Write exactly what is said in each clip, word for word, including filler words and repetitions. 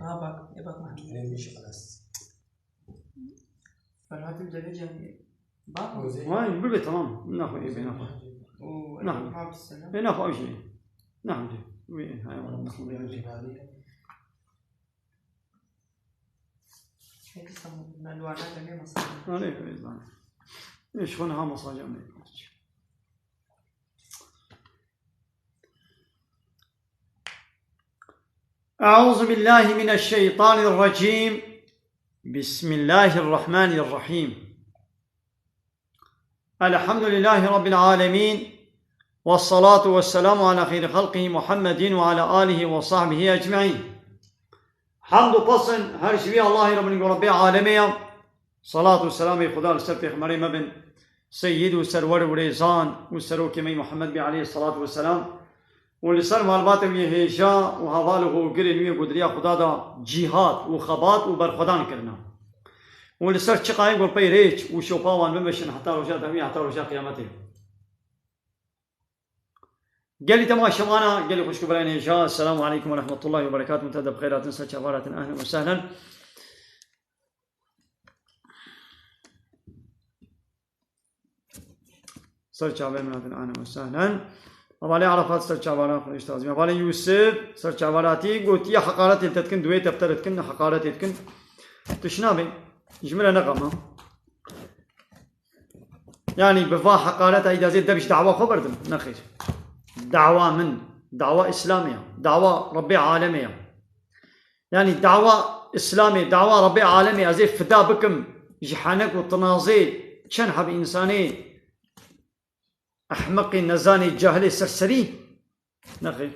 Ha bak, e bak Mahmut. Önemli iş alas. Ferhat Üldevici. Bak. Vay, bir be tamam. Naxwe, ê be naxwe. O Naxwe. Elif Abdüsselam. E naxwe, ew jî. Naxwe. Wê, hay Allah, naxwe. Peki, tamam. Ben duvardan dönüyorum aslında. Öyle, öyle zaten. Eş, konu ha masajı ne? أعوذ بالله من الشيطان الرجيم. بسم الله الرحمن الرحيم. الحمد لله رب العالمين. والصلاة والسلام على خير خلقه محمد وعلى آله وصحبه أجمعين. Hamd û pes in her ji wî Allahê re bin ku Rebbê alemê ye. Salat û selamê Xuda li ser pêxemberê me bin. Seyyid û serwer û rêzan û serokê me Muhammed bî aleyhissalatu vesselam. Û li ser malbatê wî hêja û heval û hogirên wî ku di riya Xuda de cîhad û xebat û berxwedan kirine. Û li ser çiqayên ku pey rêç û şopa wan bimeşin heta roja dawî, heta roja qiyametê. Gelî temaşevana, gelî xwişk û birayên hêja, Esselamu aleykum ve rahmetullahi ve berekatuhu. Te de bi xêr hatin, ser çavar hatin, ehlen ve sehlen. Ser çavê min hatin, ehlen ve sehlen. Hevalê Arafat ser çavara xwe, îşte azim. Hevalê Yusuf ser çavara hatî, gotiye heqaretê te dikin, duwê te bi te re dikin, heqaretê dikin. Tu şinabê, ji min re neqama. Yanî bi va heqareta îdazê de bi ji dawa xwe berdim? Nexêr. Dawa min, dawa Îslamê ya. Dawa Rebbê alemê ya. Yanî dawa Îslamê, dawa Rebbê alemê ez ê fida bikim ji henek û tinazê çend heb însanê ehmeqê, nezanê, cahilê, serserî? Nexêr.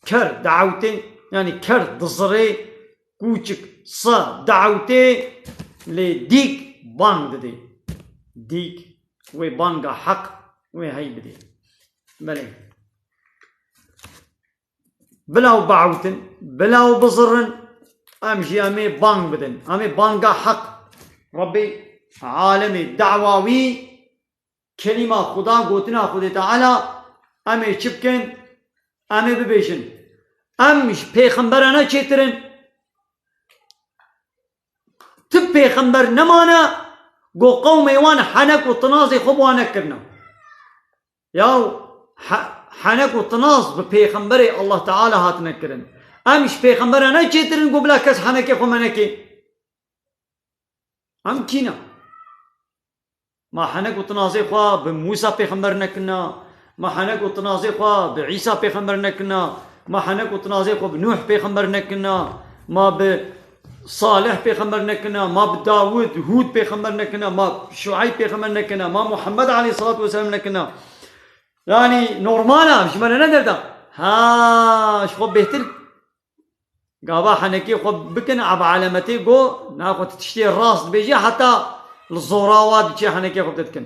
Ker diewtê, yanî ker dizirê, kûçik sa diewtê, lê dîk bang didê. Dîk wê banga heq wê hey bidê. Belê. Bila û biewtin, bila û bizirin, em jî em ê bang bidin. Em ê banga heq Rebbê alemê, dawa wî, kelîma Xuda, gotina Xwedê Teala, em ê çi bikin? Em ê bibêjin. Em ji pêxemberana çêtir in. Ti pêxember nemane, ku qewmê wan henek û tinazê xwe bi wan nekirine. Yaw, he-, henek û tinaz bi pêxemberê Allah Teala hatine kirin. Em ji pêxemberana çêtir in, ku bila kes henekê xwe menekê. Em kî ne? Ma henek û tinazê xwe bi Mûsa pêxember nekirina, ma henek û tinazê xwe bi Îsa pêxember nekirina, ma henek û tinazê xwe bi Nûh pêxember nekirina, ma bi Salih pêxember nekirina, ma bi Dawud, Hûd pêxember nekirina, ma Şueyb pêxember nekirina, ma Muhammed aleyhissalatu vesselam nekirina. Yanî normal e, ji me re ne derda? Ha, ji xwe bêhtir Gava henekê xwe bikin, ev elemetê go, naxwe tu tiştê rast dibêjî, heta li zora wa diçê henekê xwe dikin.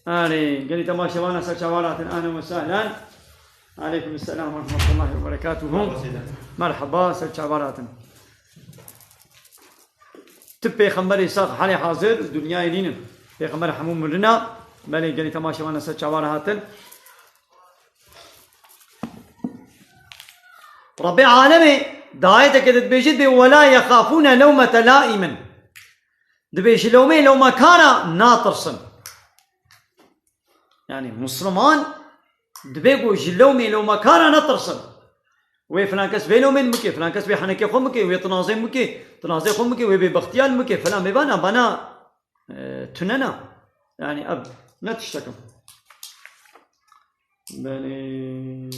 Erê, gelî temaşevana ser çavan hatin, ehlen ve sehlen. Aleykum selam ve rahmetullahi ve berekatuhu. Merhaba, seyda. Merhaba, ser çavan hatin. Tu pêxemberê sax halê hazir, dinyayê nînin. Pêxember hemû mirina, belê gelî temaşevana ser çavan hatin. Rebbê alemê di ayeteke de dibêje, dibê, "Ve la yexafûne lewmete laimin." Dibê ji lewmê lewmekara natirsin. Yani Musliman dibê ku ji lewmê lewmekara netirsin. Wê filan kes vê lewmên bike, filan kes vê henekê xwe bike, wê tinazê bike, tinazê xwe bike, wê bêbextiyan bike, filan bêbana, bana, e, tunena. Yani ev ne tiştek e. Belê,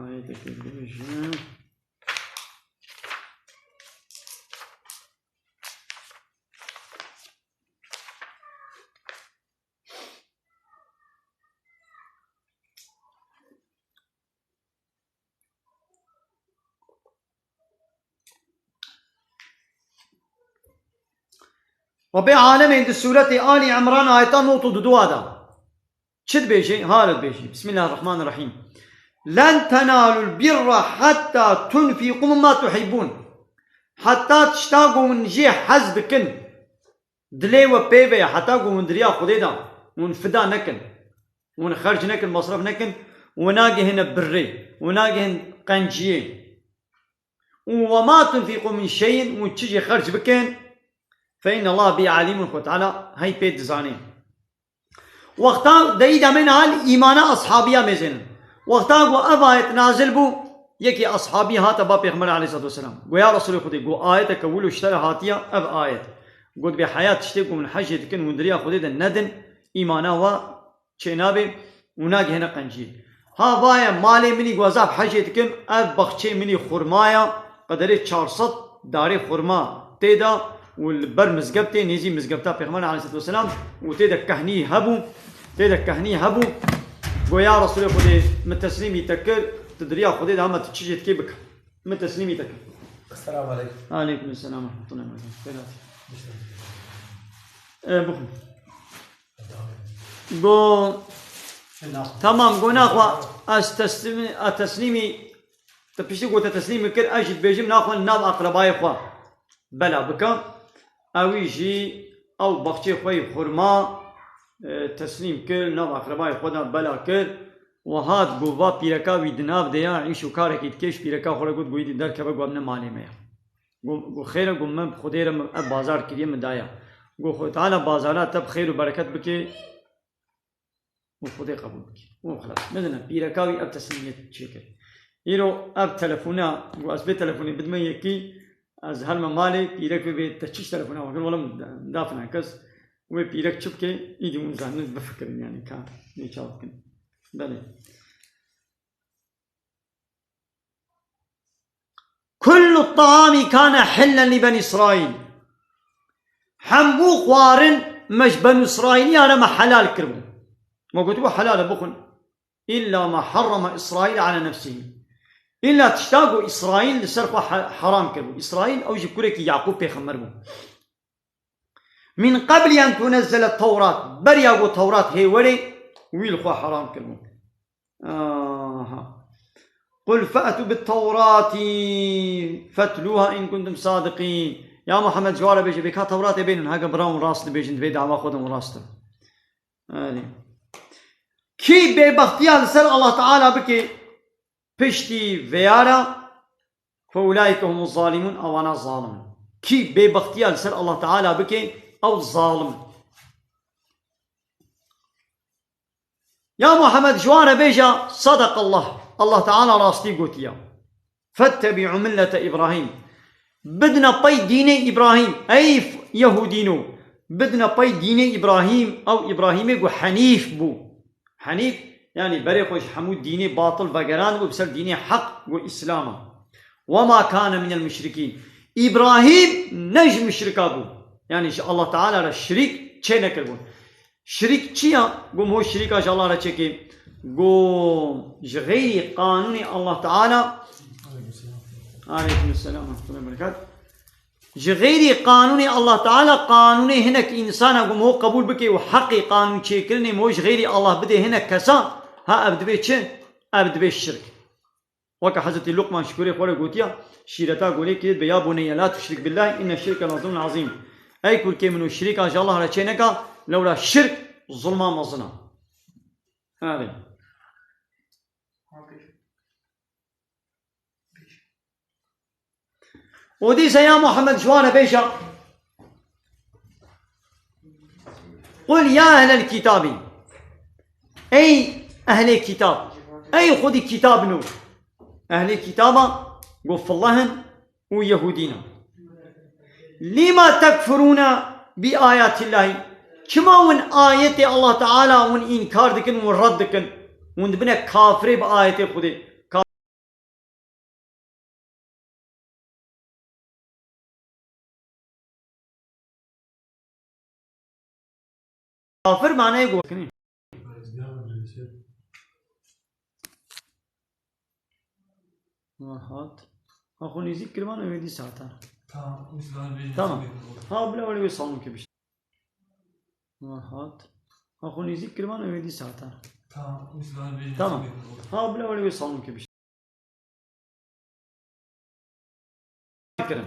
ayetekê dibêje. Rebbê alemên di sûretê Alî Imran ayeta nod û du de. Çi dibêje? Ha li dibêje. Bismillahirrahmanirrahîm. "Len tenalul birra hatta tunfiqu mimma tuhibbun." Heta tişta ku hûn jê hez dikin, dilê we pê ve ye, heta ku hûn di riya Xwedê de hûn fida nekin, hûn xerc nekin, mesref nekin, we nagihine birrê, we nagihin qenciyê. Û وما تنفقوا من شيء, û çi jî xerc bikin, فإن الله به عليم, Xwe Teala hey pê dizane. Wexta de îda me niha li îmana ashabiya mêzênin. Wexta ku ev ayet nazil bû, yekî ashabî hate ba Pêxember aleyhissalatu vesselam. Got, ya Resulê Xwedê, got, ayeteke wilo ji te re hatiye, ev ayet. Got, bê heya tiştê ku min hecê dikin, hûn di riya Xwedê de nedin, îmana we çênabe û nagihêne qenciyê. Ha vaye malê min î ku ez ev hecê dikim, ev baxçeyê min î xurmaya, qederê çar sed darê xurma tê de û li ber mizgeftê, nêzî mizgefta Pêxember aleyhissalatu vesselam, û tê de kehnî hebû, tê de kehnî hebû. Go, ya Resulê Xwedê, min teslîmî te kir, tu di riya Xwedê de hema tu çi jê dikê bike. Min teslîmî te kir. Esselamu aleykum. Aleykum selam ve rahmetullahi ve berekatuh. Xêr hatî. E, bixwin. Go, tamam, go naxwe, ez teslîmî, ez teslîmî, te piştî ku te teslîmî kir, ez jî dibêjim naxwe li nav aqrebayê xwe bela bike. Ewî jî ew baxçê xwe yê xurma, e, teslîm kir, nav aqrebayê xwe de bela kir. Û hat got, va pîreka wî di nav de ya, îş û karekî dike, ji pîreka xwe re got, got, îdî derkeve, got, em ne malê me ye. Got, got, xêr e, got, min bi Xwedê re min ev bazar kiriye, min daye. Got, Xwedê Teala bazara te bi xêr û bereket bike û Xwedê qebûl bike. Û xilas. Bidine, pîreka wî ev teslîmiyet çêkir. Îro ev telefona, got, ez vê telefonê bidime yekî, ez herime malê, pîrek wê bê te çi ji telefona we kir, wela min dafine kes. Wê pîrek çi bike, îdî hûn zanin bifikirin, yanî ka nê çawa bikin. Belê. كل الطعام كان حلا لبني إسرائيل. Hemû xwarin me ji Benû Îsraîliya re me helal kiribû. Me gotibû, helal e, bixwin. إلا ما حرم إسرائيل على نفسه. Îlla tişta ku Îsraîl li ser xwe he-, heram kiribû. Îsraîl ew jî kurekî Yaqûb pêxember bû. من قبل أن تنزل التوراة. Beriya ku Tewrat hê werê, wî li xwe heram kiribû. Aha. قل فأتوا بالتوراة فاتلوها إن كنتم صادقين. Ya Muhammed, ji wan re bêje, bê ka Tewratê bênin, heke bira hûn rast dibêjin, di vê dawa xwe de hûn rast in. Erê. Kî bêbextiya li ser Allah Teala bike piştî vêya re, فأولئك هم الظالمون, ewana zalim in. Kî bêbextiya li ser Allah Teala bike, ew zalim in. Ya Muhammed, ji wan re bêje, صدق الله, Allah Teala rastî gotiye. فاتبعوا ملة إبراهيم. Bidine pey dînê Îbrahîm. Ey f-, Yehûdîno. Bidine pey dînê Îbrahîm. Ew Îbrahîmê ku henîf bû. Henîf, yanî berê xwe ji hemû dînê batil vegerandibû, bi ser dînê heq ku Îslam e. وما كان من المشركين. Îbrahîm ne ji muşrika bû. Yanî ji Allah Teala re şirîk çê nekiribû. Şirîk çi ya? Got, ho şirîka ji Allah re çêkê. Got, ji xeyrî qanûnê Allah Teala. Aleyküm selam ve rahmetullahi ve berekatuh. Ji xeyrî qanûnê Allah Teala, qanûnê hinek însana ku ho qebûl bike û heqê qanûn çêkirinê ho ji xeyrî Allah bidê hinek kesa, ha ev dibe çi? Ev dibe şirk. Weke Hezretî Luqman ji kurê xwe re gotiya, şîreta ku lê kirê dibe, يا بني لا تشرك بالله إن الشرك لظلم عظيم. Ey kurkê min, û şirîka ji Allah re çê neka, lewra şirk zulma mezin e. Erê. Û dîsa ya Muhammed ji wan re bêje, قل يا أهل الكتاب. Ey ehlê kitab. Ey xwedî kitab nû. Ehlê kitaba got fillahın û Yehûdî ne. لم تكفرون بآيات الله. Çima hûn ayetê Allah Teala hûn înkar dikin, hûn red dikin? Hûn dibine kafirê bi ayetê Xwedê. Kafir manayê got. Rahat. Ha xwe nêzîk kir, van ewê dî saetan. Tamam. Tamam. Ha bila wele wê salon ke bişt. Rahat. Ha xwe nêzîk kir, van ewê dî saetan. Tamam. Tamam. Ha bila wele wê salon ke bişt. Kirin.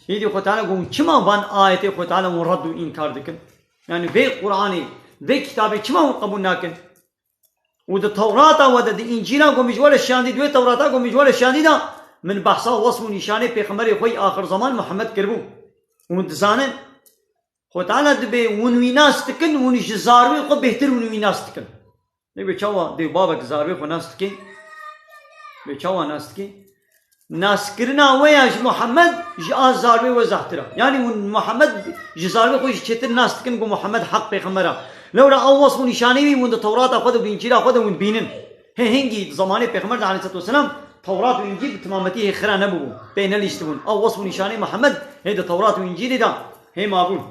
Êdî Xwe Teala got, çima van ayetê Xwe Teala hûn red û înkar dikin? Yani vê Qur'anê, vê kitabê çima hûn qebûl nakin? Û di Tewrata we de, di Încîla ku min ji we re şiyandî, di wê Tewrata ku min ji we re şiyandî de, Min behsa wesf û nîşanê pêxemberê xwe yî axir zeman Muhammed kiribû. Hûn dizanin, Xwe Teala dibê hûn wî nas dikin, hûn ji zarwê xwe bêhtir hûn wî nas dikin. Dê bê çawa dê û babek zarwê xwe nas dikê? Bê çawa nas dikê? Naskirina we ya ji Muhammed ji a zarwê we zehtir e. Yanî hûn Muhammed ji zarwê xwe jî çêtir nas dikin ku Muhammed heq pêxember e. Lewra ew wesf û nîşanê wî hûn di Tewrata xwe de û di Încîla xwe de hûn bînin. Hê hingî di zemanê Pêxember de aleyhisselatu vesselam Tewrat û Încîl bi timametî hê xira nebûbûn. Pê nelîstibûn. Ew wesf û nîşanê Muhammed hê di Tewrat û Încîlê de hê mabûn.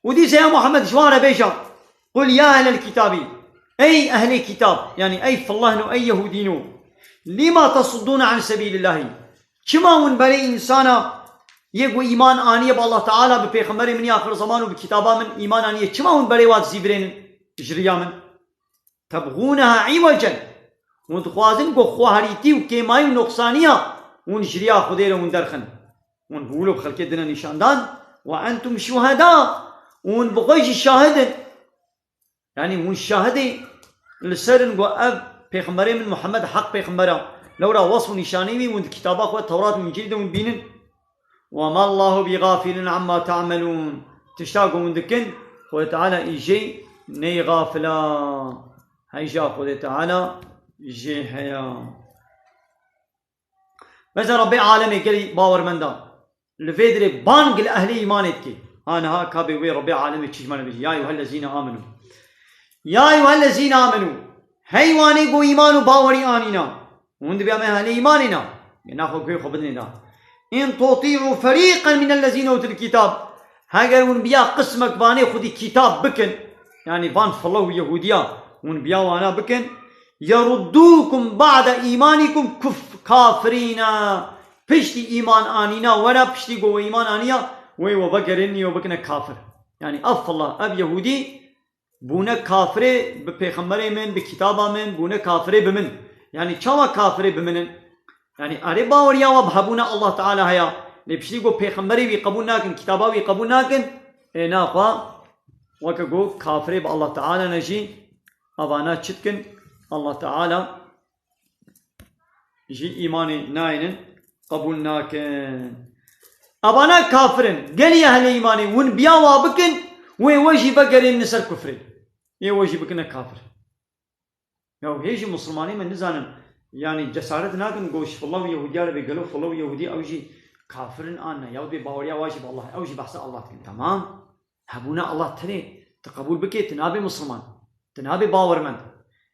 Û dîse ya Muhammed ji wan re bêje, "Qul ya ehlel kitabî", ey ehlê kitab, yanî ey fillahno, ey yehûdîno, "lima tasuddûne an sebîlillahî", çima hûn berê însana yê ku îman aniye bi Allah Teala, bi pêxemberê min ya axir zeman û bi kitaba min îman aniye, çima hûn berê wa dizîvirênin ji riya min? "Tebxûneha îwecen", hûn dixwazin ku xweherîtî û kêmayî û noqsaniya hûn ji riya Xwedê re hûn derxin. Hûn bi wilo bi xelkê dine nîşandan, "we entum şuheda", hûn bi xwe jî şahid in. Yanî hûn şahidê li ser in ku ev pêxemberê min Muhammed heq pêxember e. Lewra wesf û nîşanê wî hûn di kitaba xwe Tewrat û Încîl de hûn bînin. "Wema Allahu bi gafilin amma ta'melûn." Tişta ku hûn dikin, Xwedê Teala î jê neyê gafil a. Heyja Xwedê Teala jê heye. Beze Rebbê alemê gelî bawermenda. Li vê dirê bang li ehlê îmanê dike. Ha niha ka bê wê Rebbê alemê çi ji me re bêjî? "Ya eyyuhellezîne amenû." "Ya eyyuhellezîne amenû." Hey wanê ku îman û bawerî anîna. Hûn dibê em ehlê îmanê ne. Yê naxwe guhê xwe bidinê da. "In tutî'û ferîqen minellezîne ûtil kitab." Heger hûn biya qismek vanê xwedî kitab bikin, yanî van filo û yehûdiya hûn biya wana bikin, "yeruddûkum ba'de îmanîkum kuf-, kafirîne." Piştî îman anîna we re, piştî ku we îman aniya, wê we vegerênî û bikine kafir. Yanî ev filo, ev yehûdî bûne kafirê bi pêxemberê min, bi kitaba min, bûne kafirê bi min. Yanî çawa kafirê bi min in? Yanî erê baweriya we bi hebûna Allah Teala heye. Lê piştî ku pêxemberê wî qebûl nakin, kitaba wî qebûl nakin, ê naxwe weke ku kafirê bi Allah Teala ne jî, evana çi dikin? Allah Teala jî îmanê nayênin, qebûl nakin. Evana kafir in. Gelî ehlê îmanê hûn biya wa bikin, wê we jî vegerên li ser kufrê. Ê we jî bikine kafir. Ya hê jî Musulmanê me nizanin, yanî cesaret nakin, goş filo û Yehûdiya re bê gelo filo û Yehûdî ew jî kafir in an ne. Ya dibê baweriya wa jî bi Allah, ew jî behsa Allah dikin. Temam. Hebûna Allah tenê, tu qebûl bikê, tu nabê Musulman. Tu nabê bawermend.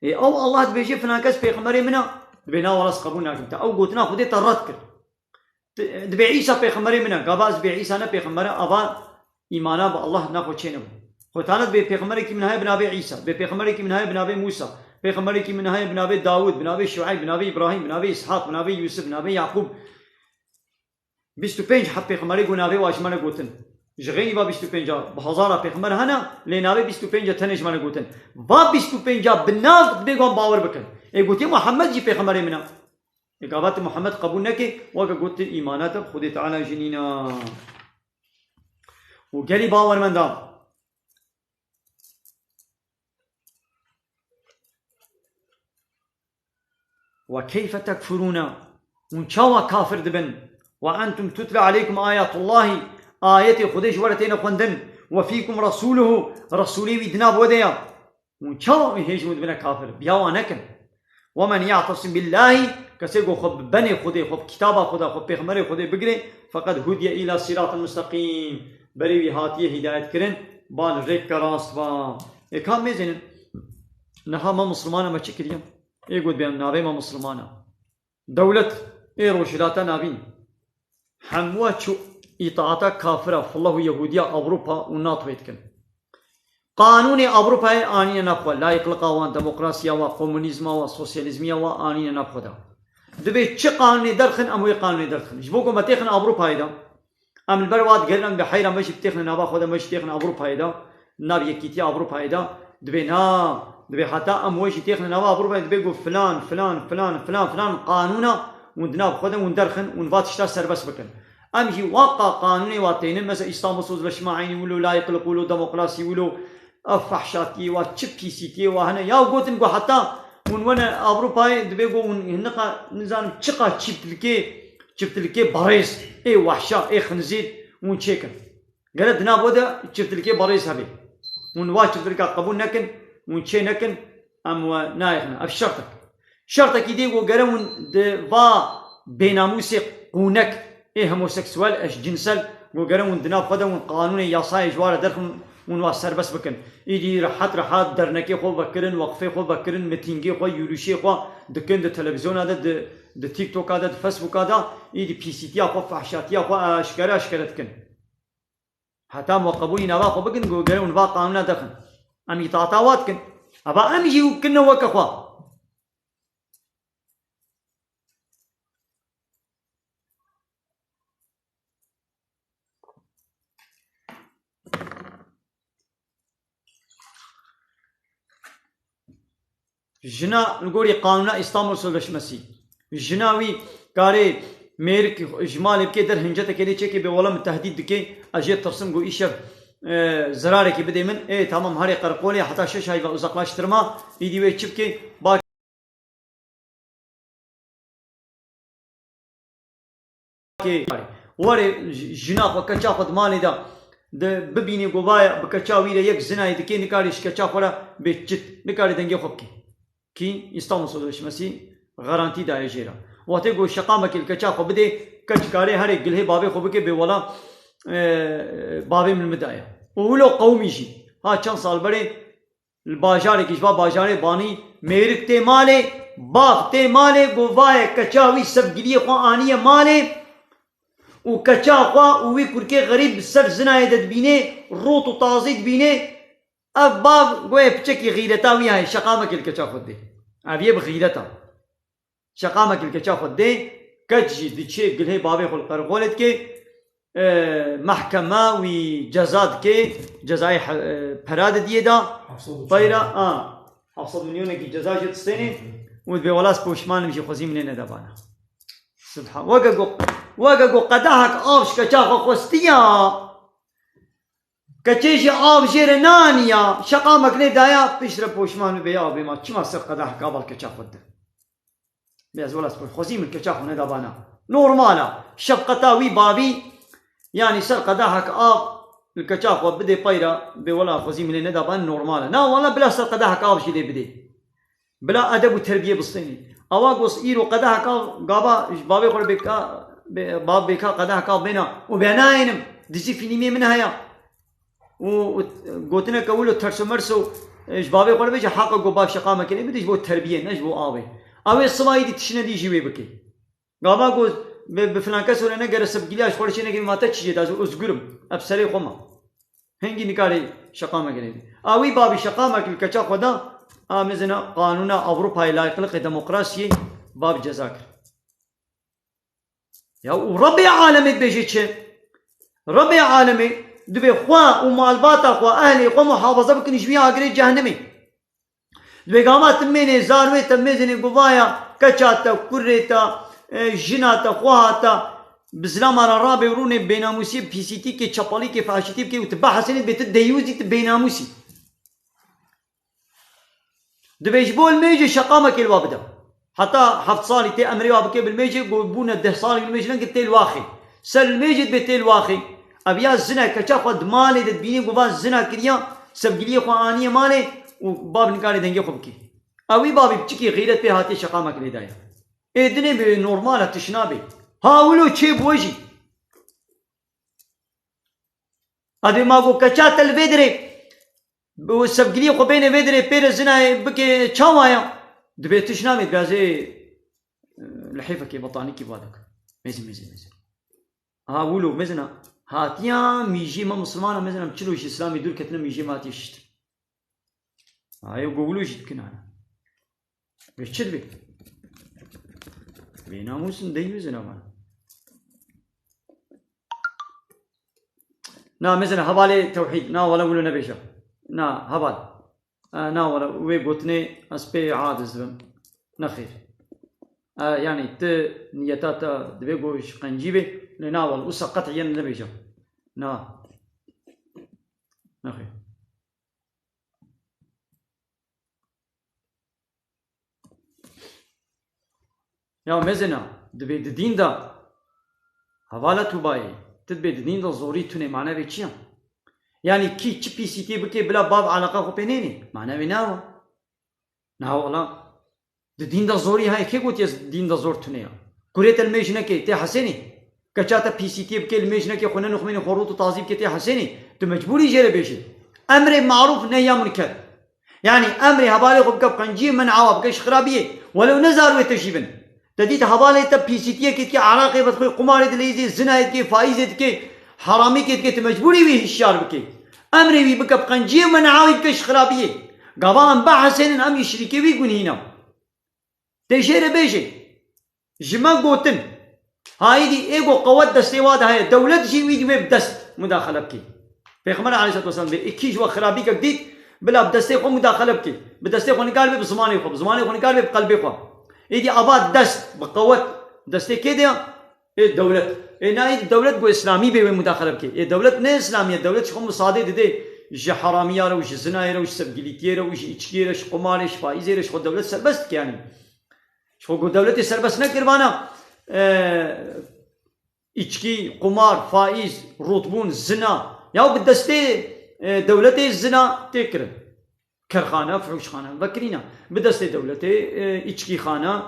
Ê ew Allah dibêje filan kes pêxemberê min e, dibê na wala ez qebûl nakim. Te ew gotina Xwedê te red kir. Dibê Îsa pêxemberê min e. Gava ez dibê Îsa ne pêxember e, ava îmana bi Allah naxwe çênebû. Xwetane dibê pêxemberekî min heye bi navê Îsa. Dibê pêxemberekî min heye bi navê Mûsa. Pêxemberekî min heye bi navê Dawûd, bi navê Şueyb, bi navê Îbrahîm, bi navê Îshaq, bi navê Yûsif, bi navê Yaqûb. Bîst û pênc heb pêxemberê ku navê wa ji me re gotin. Ji xeynî va bîst û pênc a bi hezara pêxember hene, lê navê bîst û pênc a tenê ji me re gotin. Va bîst û pênc a bi nav dibê wan bawer bikin. Ê gotiye Muhammed jî pêxemberê min e. Ê gava tu Muhammed qebûl nekê, weke got tu îmana te bi Xwedê Teala jî nîna. Û gelî bawermenda. Ve keyfe tekfurûne, hûn çawa kafir dibin? Ve entum tutle aleykum ayatullahî, ayetê Xwedê ji we re têne xwendin, ve fîkum resûluhu, Resûlê wî di nav we de ya. Hûn çawa hê ji hûn dibine kafir? Biya wan nekin. Ve men ya'tesim billahî, kesê ku xwe bi benê Xwedê, xwe bi kitaba Xweda, xwe bi pêxemberê Xwedê bigirê, feqed hudiye îla siratin musteqîm. Berê wî hatiye hîdayet kirin, ba li rêkeke rast ba. Ê ka mêzênin? Niha me Musulmana me çi kiriye? Ê got bê navê me Musulmana. Dewlet ê Rojhilata Navîn. Hemû çû îtaata kafira, filo û Yehûdiya Ewropa û NATOyê dikin. Qanûnê Ewropayê anîne nav xwe, layîqliqa wan, demokrasiya wan, komunîzma wan, sosyalîzmiya wan anîne nav xwe de. Dibê çi qanûnê derxin, em wê qanûnê derdixin. Ji bo ku me têxin Ewropayê de, em li ber wa digerin, em bi heyra me jî bitêxine nava xwe de, me jî têxine Ewropayê de, nav yekîtiya Ewropayê de, dibê na, dibê heta em we jî têxine nava Ewropayê, dibê ku filan, filan, filan, filan, filan qanûna hûn di nav xwe de hûn derxin, hûn va tişta serbest bikin. Em jî waqa qanûnê wa tênin, mesela Îstanbul Sözleşme eynî wilo, layîqliq wilo, demokrasî wilo, ev fehşatiyê wa, çi pîsîtiyê wa hene. Ya gotin ku heta Hûn wene Ewropayê, divê ku hûn hinqa, nizanim çiqa çiftilikê, çiftilikê berêz, ê wehşa, ê xinzîr hûn çêkin. Gere di nav xwe de çiftilikê berêz hebe. Hûn va çiftilika qebûl nekin, hûn çê nekin, em we nayêxin. Ev şertek. Şertekî dî ku gere hûn di va bênamûsê qûnek, ê homoseksuel, eşcinsel, ku gere hûn di nav xwe de hûn qanûnê yasayê ji wa re derxin, hûn wa serbest bikin. Îdî rehet rehet dernekê xwe vekirin, weqfê xwe vekirin, mitîngê xwe, yûrişê xwe dikin di televîzyona de, di, di TikToka de, di Facebooka de, îdî pîsîtiya xwe, fehşatiya xwe eşkere eşkere dikin. Heta em we qebûlî nava xwe bikin, ku gere hûn va qanûna derxin. Em îtaata wa dikin. Eva em jî kirine weke xwe. Jina li gorî qanûna Îstanbul Sözleşmesi, jina wî karê mêrik ji malê bike der hincetekê lê çêkê bê wela min tehdît dike, ez jê tirsim ku îşev, e, zirarekî bidê min. Ê, tamam, herê qerqolê heta şeş ay ve uzaklaştırma, îdî wê çi bike? Ba Kê warê j-, jina xwe, keça xwe di malê de, de bibînê ku vaye bi keça wî re yek zinayê dikê, nikarê ji keça xwe re bê çit, nikarê dengê xwe bikê. Kî Îstanbul Sözleşmesi garantî daye jê re. Wextê ku şeqamekê li keça xwe bidê, keç karê herê gilhê bavê xwe bike bê wela, e, bavê min min daye. Û wilo qewimî jî, ha çend sal berê, li bajarekî ji va bajarê banî, mêrik tê malê, bav tê malê, ku vaye keça wî sevgiliyê xwe aniye malê û keça xwe û wî kurkê xerîb bi ser zinayê de dibînê, rût û tazî dibînê, ev bav goyê piçekî xîreta wî heye, şeqamekê li keça xwe dê. Ev yê bi xîreta. Şeqamekî li keça xwe dê, keç jî diçê gilhê bavê xwe li qerxolê dike, e, mehkeme wî ceza dike, cezayê he-, e, pera didiyê da, peyra, a, heft sed milyonekî ceza jê distênê û dibê wela ez poşman im jî xwezî min lê neda bana. Subhan. Weke ku, weke ku qedehek av ji keça xwe xwestiya, keçê jî av jê re naniya, şeqamek lê daya, piştre poşman bibê ya bê ma, çima ser qedehek av li keça xwe dide? Bê ez wela spor xwezî min keça xwe neda bana. Normal a. Şefqeta wî bavî, yanî ser qedehek av li keça xwe bidê peyra, bê wela xwezî min lê neda bana, normal e. Na wela bila ser qedehek av jî lê bidê. Bila edeb û terbiyê bistênî. Awa gos îro qedehek av gava ji bavê xwe re bê ka, bê, bav bê ka qedehek av bêna û bê nayênim. Dizî fîlmê min heye. Û, û gotineke wilo terso merso, e, ji bavê xwe re bêje, heqa ku bav şeqamekê lê bide ji bo terbiyê, ne ji bo avê. Ew ê sibayî dî tiştine dî jî wê bike. Gava ku bi, bi filan keso re negere, sevgiliya ji xwe re çê neke, ma te çi jê da, ez ozgur im. Ev serê xwe ma. Hingî nikarê şeqamekê lê bide. A wî bavî şeqamek li keça xwe da, a mezina qanûna Ewropayê, layıklıkê demokrasiyê bav ceza kir. Ya û Rebbê alemê dibêje çi? Rebbê alemê divê xwe û malbata xwe, ehlê xwe muhafaza bikin ji wî agirê cehennemê. Divê gava tu mênê, zarwê te, mêzinê, guvaya, keça te, kurê te, e, jina te, xweha te, bi zilama re rabê û rûnê bênamûsiyê, pîsîtîkê, çepalîkê, faşîtî bikê û tu behesênê, dibê tu deyûzî, tu bênamûsî. Divê ji bo limêjê şeqamekê li wa bide. Heta heft salî tê emrê wa bike bi limêjê, ku bûne deh salî limêjê neke tê li waxê. Ser limêjê dibê tê li waxê. Ev ya zina, keça xwe di malê de dibînê ku va zina kiriya, sevgiliyê xwe aniye malê û bav nikarê dengê xwe bikê. Ew wî bavî biçikî xîret pê hatiye şeqamek lê daye. Ê dinê bê normal e, tişt nabê. Ha wilo çê bû jî. Adê ma go keça te li vê dirê, bi sevgiliyê xwe bêne vê dirê, pê re zinayê bike, çawa ya? Dibê tişt namê, dibê ez ê, e, lihêfekê betanîkî va dikim. Mêzin, mêzin, mêzin. Ha wilo mezina. Hatiya mîjî me misilmana mezina, em çilo ji Îslamê dûr ketine, mîjî me hatiye şiştin. Ha, ew go wilo jî dikin ana. Wê çi dibe? Bênamûs in, deyûz in evan. Na, mezina hevalê tewhîd, na wele wilo nebêje. Na, heval. E, na wele, wê gotinê ez pê aciz bim. Nexêr. E, yanî ti niyeta te divê ku ji qencî be, lê na wele, wisa qet'iyen nebêje. Na. Nexêr. Ya mezina, dibê di dîn de, hevala tu bayê, tu dibê di dîn de zorî tune, manevê çi ya? Yanî kî çi pîsîtiyê bike bila bav eleqa xwe pê nênê. Manevê ne wa. Na wala. Di dîn de zorî heye, kê gotiye dîn de zor tune ya? Kurê te li mêj neke, tê hesenî. Keça te pîsîtiyê bike, li mêj neke, xwe nenixmênî, xwe rût û tazî bike, tê hesenî. Tu mecbûrî jê re bêjî. Emrê marûf nehya munker. Yanî emrê hevalê xwe bike bi qenciyê, men'a wa bike ji xirabiyê. Welew ne zar wê te jî bin. Te dît hevalê te pîsîtiyekê dike, eraqê vedixwe, qumarê dileyîzê, zinayê dike, faîzê dike, heramîkê dike, tu mecbûrî wî hişyar bikî. Emrê wî bike bi qenciyê, men'a wî bike ji xirabiyê. Gava em bihesenîn, em jî şirîkê wî gunhî ne. Tê jê re bêjê. Ji me gotin. Hayîdî ê ku qewet destê wa de heye. Dewlet jî wî dî wê bi dest mudaxele bikî. Pêxember aleyhisselatu vesselam bê, ê kî ji we xirabîkek dît, bila bi destê xwe mudaxele bikî. Bi destê xwe nikar bê bi zimanê xwe, bi zimanê xwe nikar bê bi qelbê xwe. Êdî ava dest bi qewet destê kê de ya? Ê dewlet. Ê na êdî dewlet ku îslamî bê wê mudaxele bikê. Ê dewlet ne îslamî ye, dewlet ji xwe misadê didê ji heramiya re û ji zinayê re û ji sevgilîtiyê re û ji îçkiyê re, ji qumarê, ji faîzê re, ji xwe dewlet serbest dike yanî. Ji xwe ku dewletê serbest nekiribana, e, îçkî, qumar, faîz, rûtbûn, zina. Ya bi destê, e, dewletê zina tê kirin. Kerxane, fuhuşxane vekirîne. Bi destê dewletê, e, îçkîxane,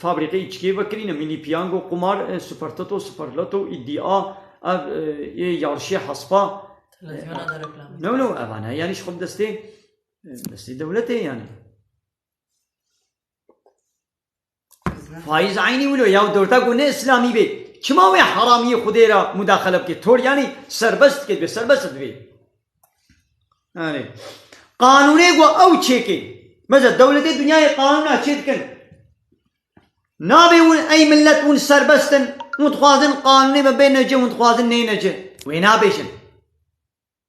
fabrîqê îçkiyê vekirîne. Mînî piyango, qumar, e, supertoto, superloto, îdîa, ev, e, ê yarşê hespa. Televizyona de reklam. No, no, evane. Yanî ji xwe bi destê, e, destê dewletê yanî. Faîz eynî wilo ya dewleta ku ne îslamî bê. Çima wê heramiyê Xwedê re mudaxele bike? Tor yanî serbest dike, dibê serbest dibê. Yanî qanûnê ku ew çêkê. Mesela dewletê dinyayê qanûna çê dikin. Nabê hûn ey millet hûn serbest in, hûn dixwazin qanûnê me bê necih, hûn dixwazin nê necih. Wê nabêjin.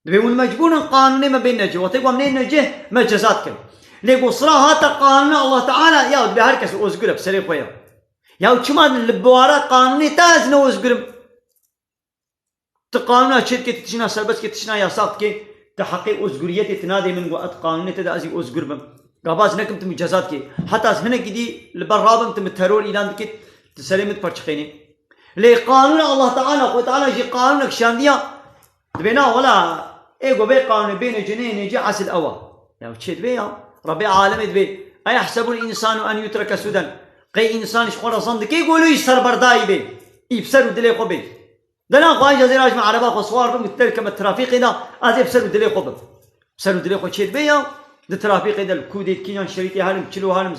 Dibê hûn mecbûr in qanûnê me bên necih. Wextê ku em neyên necih, me ceza dikin. Lê ku sira hate qanûna Allah Teala, ya dibê her kes ozgur e bi serê xwe ya. Ya çima li bawara qanûnê te ez ne ozgur im? Tu qanûna çê dikê, tu tişina serbest dikê, tu tişina yasax dikê, tu heqê ozguriyetê tu nadê min, ku ez qanûnê te de ez jî ozgur bim. Gava ez nekim tu min ceza dikê. Heta ez hinekî dî li ber rabim tu min teror îlan dikê, tu serê min diperçixênê. Lê qanûna Allah Teala, Xwe Teala jî qanûnek şandiya, Dibê na wela, ê ku bê qanûnê bê necih neyê necih esil ew a. Ya çê dibê ya. Rebê alemê dibê. Eyehsebul însanu en yutreke sudan. Qey însan ji xwe re zan dike ku wilo yî serberdayî bê. Î bi ser û dilê xwe bê. Dena xwe an jezêra ji me ereba xwe siwar bim, derkeme trafîqê de, ez ê bi ser û dilê xwe bim. Bi ser û dilê xwe çê dibê ya. Di trafîqê de li kûdê kîjan şerîtê helim, çilo helim,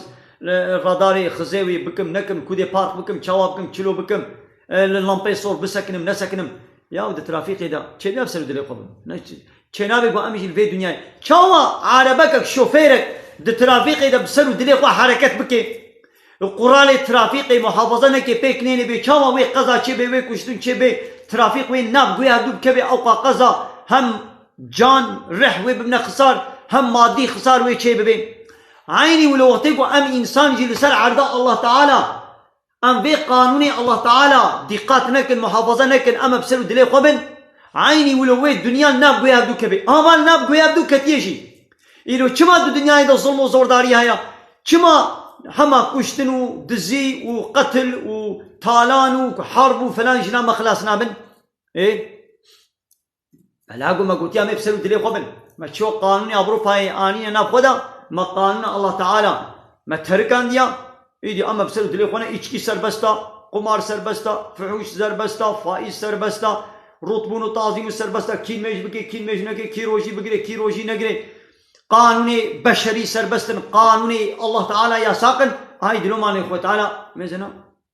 radarê xizê wê bikim, nekim, kûdê park bikim, çawa bikim, çilo bikim, e, li lampeyê sor bisekinim, nesekinim. Ya di trafîqê de çênabe ser û dilê xwe bim. Ne çi-, çênabe ku em jî li vê dinyayê. Çawa erebekek, şofêrek di trafîqê de bi ser û dilê xwe hereket bike? Quralê trafîqê muhafaza neke, pêk nêne bê. Çawa wê qeza çêbe, wê kuştin çêbe, trafîq wê nav guya hevdû bikeve ewqa qeza hem can, rih wê bibine xisar, hem madî xisar wê çêbibe. Eynî wilo wextê ku em însan jî li ser erda Allah Teala Em vê qanûnê Allah Teala dîqat nekin, muhafaza nekin, em bi ser û dilê xwe bin. Eynî wilo wê dinya nav guya hevdû kevê. Ama nav guya hevdû ketiye jî. Îro çima di dinyayê de zulm û zordarî heye? Çima hema kuştin û dizî û qetil û talan û harb û felan jina me xilas nabin? Ê? Bela ku me gotiya me bi ser û dilê xwe bin. Me çiyo qanûnê Ewropayê anîne nav xwe de, me qanûna Allah Teala me terikandiya, îdî em me bi ser û dilê xwe ne, îçkî serbest a, qumar serbest a, fuhûş serbest a, faîz serbest a, rûtbûn û tazîm û serbest a, kî nimêj bike, kî nimêj neke, kî rojî bigire, kî rojî negire. Qanûnê beşerî serbest in, qanûnê Allah Teala yasaq in, ay dilo manê Xwe Teala mêzena.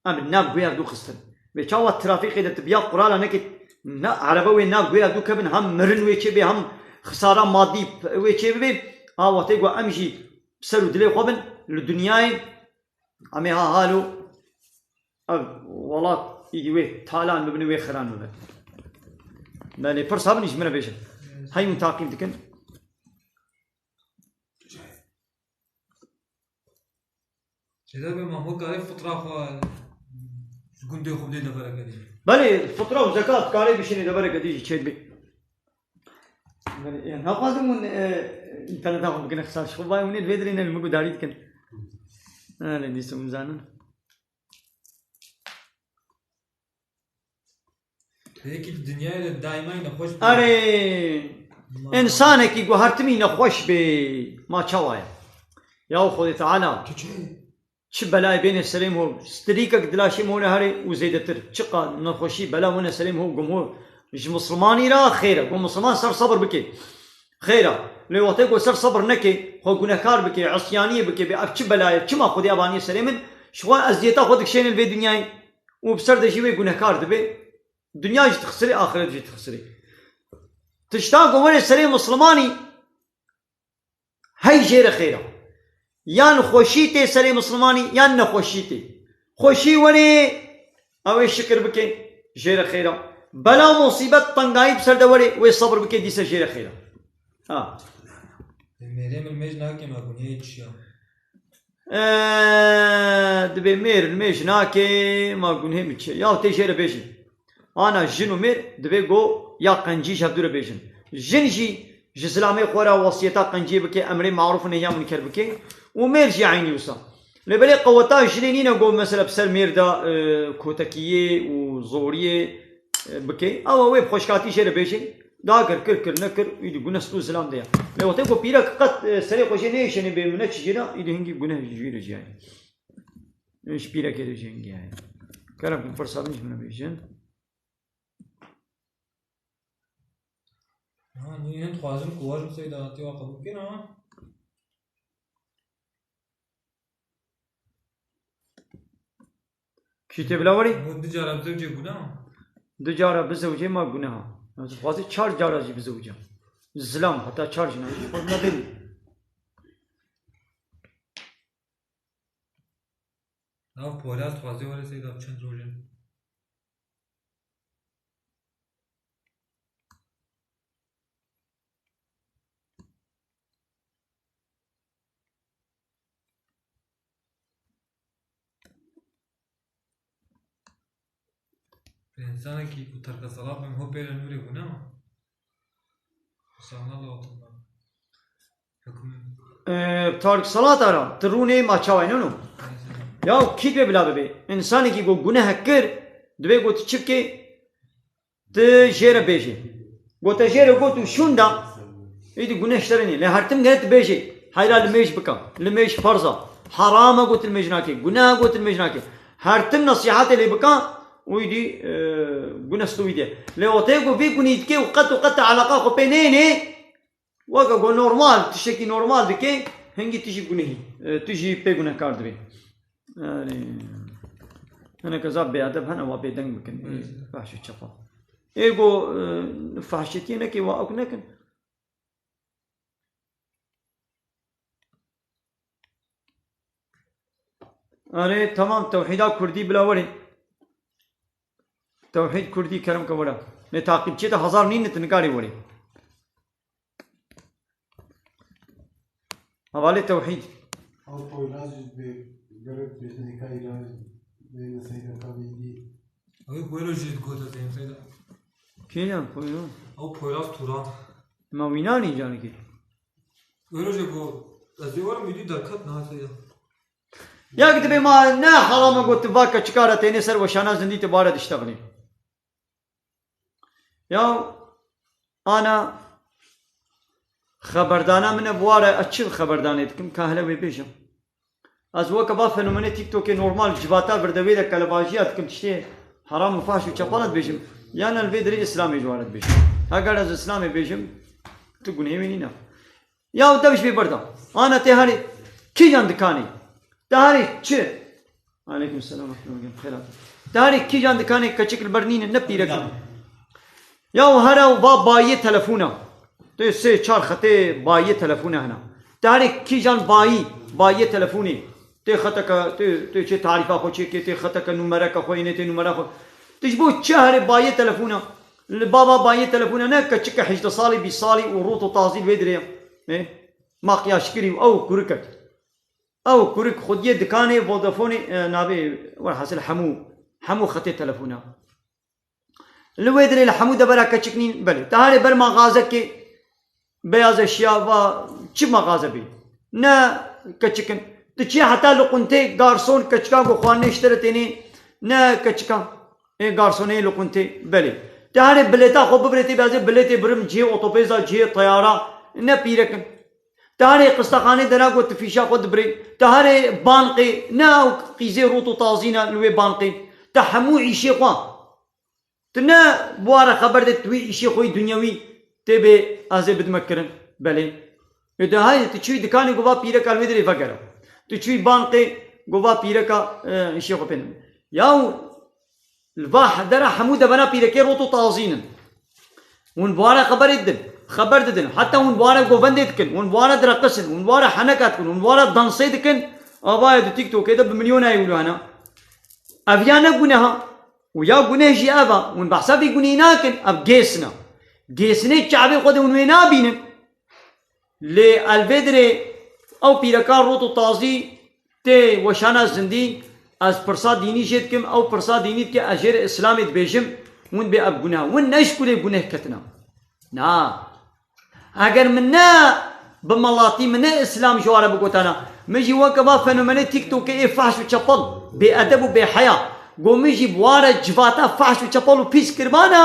Em bi nav guya dû xistin. Vê çawa trafîqê de tu biya qurala nekî, na erebe wê nav guya dû kevin, hem mirin wê çê bê, hem xisara madî wê çê bibê. A wextê ku em jî ser û dilê xwe bin, li dinyayê em ê ha halo ev welat îdî wê talan bibin, wê xiran bibin. Belê, pirs hebin ji min re bêjin. Hey hûn taqîb dikin. Çêde be, ma hûn karê fitra xwe ji gundê xwe bidê devereke dî. Belê, fitra û zekat karê bişînê devereke dî jî çêdibê. Belê, yani, naxwazim hûn, e, înterneta xwe bikine xisar. Ji xwe vay hûn ê li vê dirê ne, li min gudarî dikin. Belê, dîsa hûn zanin. Yekî di dinyayê de daîma nexweş bû. Erê, Ma- însanekî guhertimî nexweş bê. Ma çawa ye? Ya Xwedê Teala. Tu çi? Çi belayê bêne serê min ho, strîkek di laşê min ho neherê û zêdetir. Çiqa nexweşî bela wine serê min ho, gom ho ji misilmanî re xêr e. Gom misilman ser sebir bike. Xêr e. Lê wextê ku ser sebir neke, xwe gunehkar bike, isyaniyê bike, bê ev çi bela ye, çima Xwedê eva niye serê min, ji xwe eziyeta xwe dikişêne li vê dinyayê û bi ser de jî wê gunehkar dibe. Dinya jî dixisirê, axiret jî dixisirê. Tişta ku were serê misilmanî, hey jê re xêr e. Yan xweşî tê serê misilmanî, yan nexweşî tê. Xweşî were, ew ê şikir bike, jê re xêr e. Bela, musîbet, tengayî bi ser de were, wê sebir bike, dîse jê re xêr e. Ha. Mêrê min mêj nake, me gunehê çi ya? Eee, dibê mêr, mêj nake, ma gunehê min çi? Ya tê jê re bêjin. Ana jin û mêr dibê go ya qencî ji hevdû re bêjin. Jin jî ji zilamê xwe re wesiyeta qenciyê bike, emrê marûf û nehya munker bike û mêr jî eynî wisa. Lê belê qeweta jinê nîne go mesela bi ser mêr de, e, kotekiyê û zoriyê, e, bike. Ewa wê bi xweşkatî jê re bêjin. Dagir kir, kir, nekir, îdî guneh stû zilam de ya. Lê wextê ku pîrek qet, e, serê xwe jê neyêşenê bê mine çi jê re, îdî hingî guneh jî re jî yani. Ji pîrekê re jî hingî yani. Kerem kin pirsa min ji min re bêjin. Ha, nî hin dixwazim ku wajim Seyda hatî wa qebûl kir, ha? Kî tê bila werî? Got du cara bizewcê guneh a? Du cara bizewcê ma guneh a. Ez dixwazî çar cara jî bizewce. Zilam, heta çar jina jî xwe nabêrî. Nav Poyraz dixwazê were Seyda çend roj in. Însanekî ku terka salat bin ho pê re nûrê gune ma. Sanallah Allah. Hükmü. Ee, tark salat ara, tu rûnê ma çaway, no, no. Ya kî divê bila bibê? Însanekî ku guneh kir, divê ku tu çi bikê? Tu jê re bêjê. Got te jê re got û şûn da, îdî guneh ji te re nîne. Lê her tim gere tu bêjê, heyra limêj bika. Limêj ferz a. Heram e got limêj nake. Guneh e got limêj nake. Her tim nesîhetê lê bika û îdî, e, guneh stû wî de. Lê wextê ku vî gunî dike û qet û qet te eleqa xwe pê nêne, weke ku normal, tiştekî normal dike, hingî tu jî gunehî, e, tu jî pê gunehkar dibî. Erê. Hineke zaf bêedeb hene, wa bêdeng bikin. Ê, fehş û çepa. Ê go, e, fehşetiyê neke, wa ew nekin. Erê, tamam, tewhîda kurdî bila werê. Tewhîd kurdî kerem ke were. Lê taqîbçiyê te hezar nîn, tu nikarî werê. Hevalê tewhîd. Ew Poyraz jî dibê gerek bêjinê ka îlaj bêne Seyda ka bêdî. Ew Poyraz jî digot ez êm Seyda. Kê ya Poyraz? Ew Poyraz Turan. Ma wî nanî canikê. Wê rojê ku ez ê werim, îdî derket niha Seyda. Ya ki dibê ma ne herame got tu va keçika re tênê ser weşana zindî tu bare diştexilî. Ya ana xeberdana min e bi ware, ez çi xeberdanê dikim, ka hele wê bêjim. Ez weke va fenomenê TikTokê normal civata virdewê de kelebajiya dikim, tiştê heram û fahş û çepana dibêjim. Yan li vê dirê Îslamê ji ware dibêjim. Heger ez Îslamê bêjim, tu gunehê wê nîne. Ya dev ji vê berda. Ana tê herê kîjan dikanê? Te herê çi? Aleykum selam, rahmetullah, xêr hatin. Te herê kîjan dikanê keçik li ber nîne, ne pîrek in. Ya û here û va bayiyê telefona. Tê sê çar xetê bayiyê telefona hene. Te herê kîjan bayî, bayiyê telefonê. Tê xeteke, tê, tê çê tarîfa xwe çêkê, tê xeteke nûmereke xwe, yê nê tê nûmera xwe. Tu ji bo çi herê bayiyê telefona? Li bava bayiyê telefona ne keçike hejdeh salî, bîst salî û rût û tazî li vê dirê ye. Ê? Makyajkirî û ew kurikek. Ew kurik xwediyê dikanê Vodafoneê, e, navê, werhasil hemû, hemû xetê telefona. Li wê dirê li hemû devera keçik nîn, belê. Te herê ber maxazekê beyaz eşya va çi maxaze bê? Ne keçik in. Tu çi heta li quntê garson keçikan ku xwarinê ji te re tênê, ne keçikan. Ê garsonê li quntê, belê. Te herê bilêta xwe bibirê tê bêazê bilêtê birim cihê otobêza, cihê teyara, ne pîrek in. Te herê qistexanê dera got tu fîşa xwe dibirê. Te herê banqê, ne ew qîzê rot û tazî ne li wê banqê. Te hemû îşê xwe. Tu ne bi wa re xeber de tu wî îşê xwe yî dunyewî tê bê ez ê bidime kirin. Belê. Ê de haydi tu çûyî dikanê gova pîreka li wê dirê vegere. Tu çûyî banqê gova pîreka, e, îşê xwe pê. Yaw li va dera hemû devena pîrekê rot û tazîn in. Hûn bi wa re xeberê didin, xeber didin. Heta hûn bi wa re govendê dikin, hûn bi wa re direqisin, hûn bi wa re heneka dikin, hûn bi wa re dansê dikin. Avayê di TikTokê de bi milyona ew li hene. Ev ya ne guneha. Û ya guneh jî ev e. Hûn behsa vî gunehî nakin. Ev gêsn e. Gêsnê çavê xwe de hûn wê nabînin. Lê elvêdirê ew pîreka rot û tazî tê weşana zindî, ez pirsa dînî jê dikim, ew pirsa dînî dike, ez jê re Îslamê dibêjim, hûn bê ev guneh. Hûn ne ji kulê guneh ketina. Na. Eger min ne bi melatî, min ne Îslam ji wa re bigotana, min jî weke va fenomenê TikTokê ê fehş û çepel, bêedeb û bêheya, got min jî bi wa re civata fehş û çepel û pîs kiribana,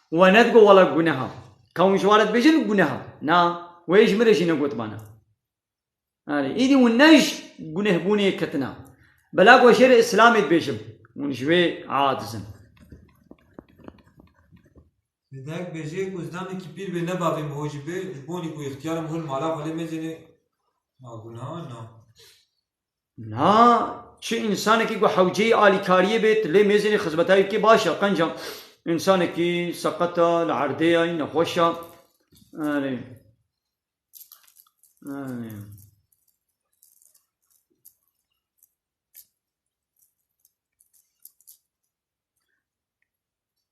we nedigo wela guneha. Ka hûn ji wa re dibêjin guneha. Na, wê ji min re jî negotibana. Erê, îdî hûn ne ji gunehbûnê ketina. Bela ku ez jê re Îslamê dibêjim. Hûn ji wê aciz in. Dek bêjê ku zilamekî pîr bê ne bavê min hojî bê, ji bonî ku îxtiyar im hûn mala xwe lê mêzênê. Ma gunaha na. Na, çi însanekî ku hewceyî alîkariyê bê, tu lê mêzênê xizmeta wî bikî baş e, qenca. Însanekî seqet e, li erdê ye, nexweş e. Erê. Ay.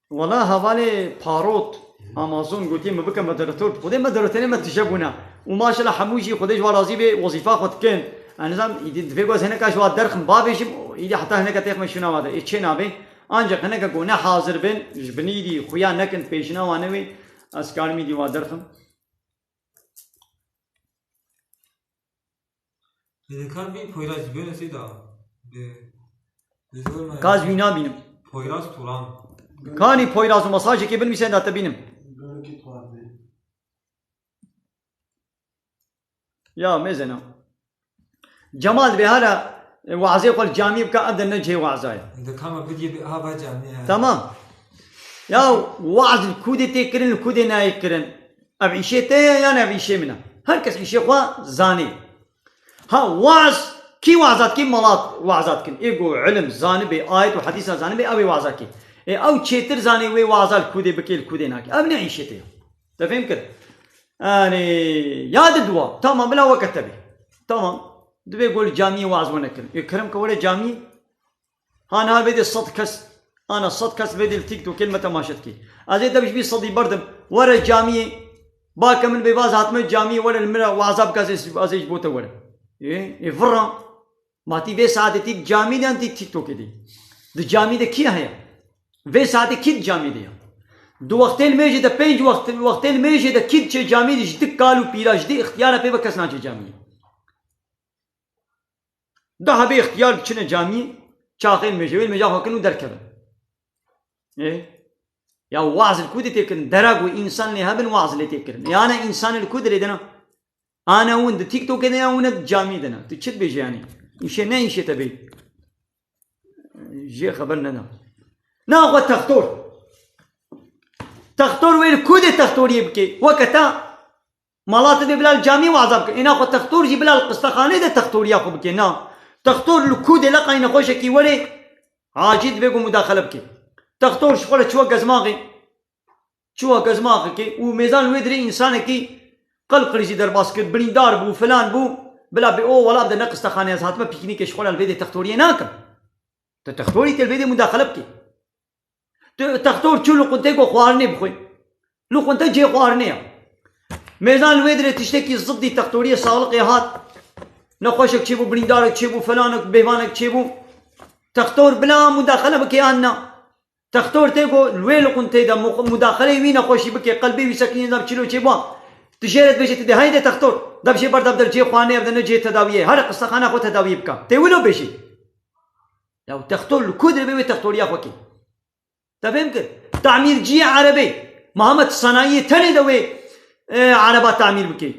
Wala hevalê Parot Amazon gotiye min bike moderator. Xwedê moderatörê me tije bûne. Û maşallah hemû jî Xwedê ji wan razî bê, wezîfa xwe dikin. Ez nizam, îdî divê ku ez hineka ji wan derxim bavêjim, îdî heta hineka têxme şûna wan de. Ê çê nabê. Ancak hineka ku ne hazir bin, ji binî îdî xuya nekin pêşina wan newê, ez karim îdî wan derxim. Lê de kar bî Poyraz bê nesê da. Bi, bi zor me. Kaz wî nabînim. Poyraz Turan. Kanî Poyraz û mesajekê binivîse da te bînim. Gönükü Turan bê. Ya mêzena. Cemal dibê hala, e, wazê xwe li camiyê bike, ev de ne cihê waza ye. Di kama bidiyê bi ava camiyê he. Tamam. Ya waz li kûdê tê kirin, li kûdê nayê kirin. Ev îşê te ye yan ev îşê min e? Her kes îşê xwe zanê. Ha waz, kî waza dikî, melat waza dikin. Ê ku ilim zanibê, ayet û hedîsa zanibê, ew ê waza kê. Ê ew çêtir zanê wê waza li kûdê bikê, li kûdê nakê. Ev ne îşê te ye. Te fêm kir? Yanî ya di dua. Tamam, bila weke te bê. Tamam. Divê ku li camiyê waz we nekirin. Ê kerem ke were camiyê. Ha niha vê de sed kes. Ana sed kes vê de li TikTokê li me temaşe dikê. Ez ê te bi ji vî sedî berdim. Were camiyê. Bake min bê vaz hatime camiyê were li min re waza bike ez ê, ez ê ji bo te werim. Ê, ê virra. Ma tî vê saetê tî di camî de yan tî TikTokê de? Di camî de kî heye? Vê saetê kî di camî de ye? Di wextê li mêjê de pênc wext, wextê li mêjê de kî diçe camî de ji di kal û pîra, ji di îxtiyara pê ve kes naçe camiyê. Daha bê îxtiyar diçine camiyê, çaxê li mêjê wê li mêja xwe kin û derkevin. Ê? Ya waz li ku de tê kirin? Dera ku însan lê hebin waz lê tê kirin. Yane însanê li ku de lê dina? Ana hûn di TikTokê de ya hûn di camî de ne. Tu çi dibêjî yanî? Îşê ne îşê te bê. Jê xeber neda. Na xwe textor. Textor wê li ku de textoriyê bike? Weke ta mala te de bila li camî waza bike. Êna xwe textor jî bila li qistexanê de textoriya xwe bike. Na. Textor li ku de leqay nexweşekî were, acî divê ku mudaxele bike. Textor ji xwe re çiwa gezmaxê. Çiwa gezmaxekê û mêzan wê dirê însanekî qelb qilîzî derbas kir, birîndar bû, filan bû, bila bê o wela de ne qistexane ez hatime pîknîkê ji xwe re li vê dê textoriyê nakim. Tu textorî tê li vê dê mudaxele bikî. Tu textor çû li qunte ku xwarinê bixwe. Li qunte cihê xwarinê ye. Mêzan li wê dirê tiştekî ziddî textoriyê saxliqê hat. Nexweşek çêbû, birîndarek çêbû, filanek, bêvanek çêbû. Textor bila mudaxele bike yan na. Textor tê ku li wê liqûntê de mu-, mudaxeleyê wî nexweşî bike, qelbê wî sekinî, nizam çilo çêbû. Tu jê re dibêje, tu dê heydê textor. Dev jê berdev der cihê xwarinê, ev de ne cihê tedawiyê. Here qistexana xwe tedawiyê bike. Tê wilo bêjî. Ya textor li ku dirê bê wê textoriya xwe kê? Te fêm kir? Tamîrciyê erebê. Muhammed sanayiyê tenê de wê, e, ereba tamîr bike.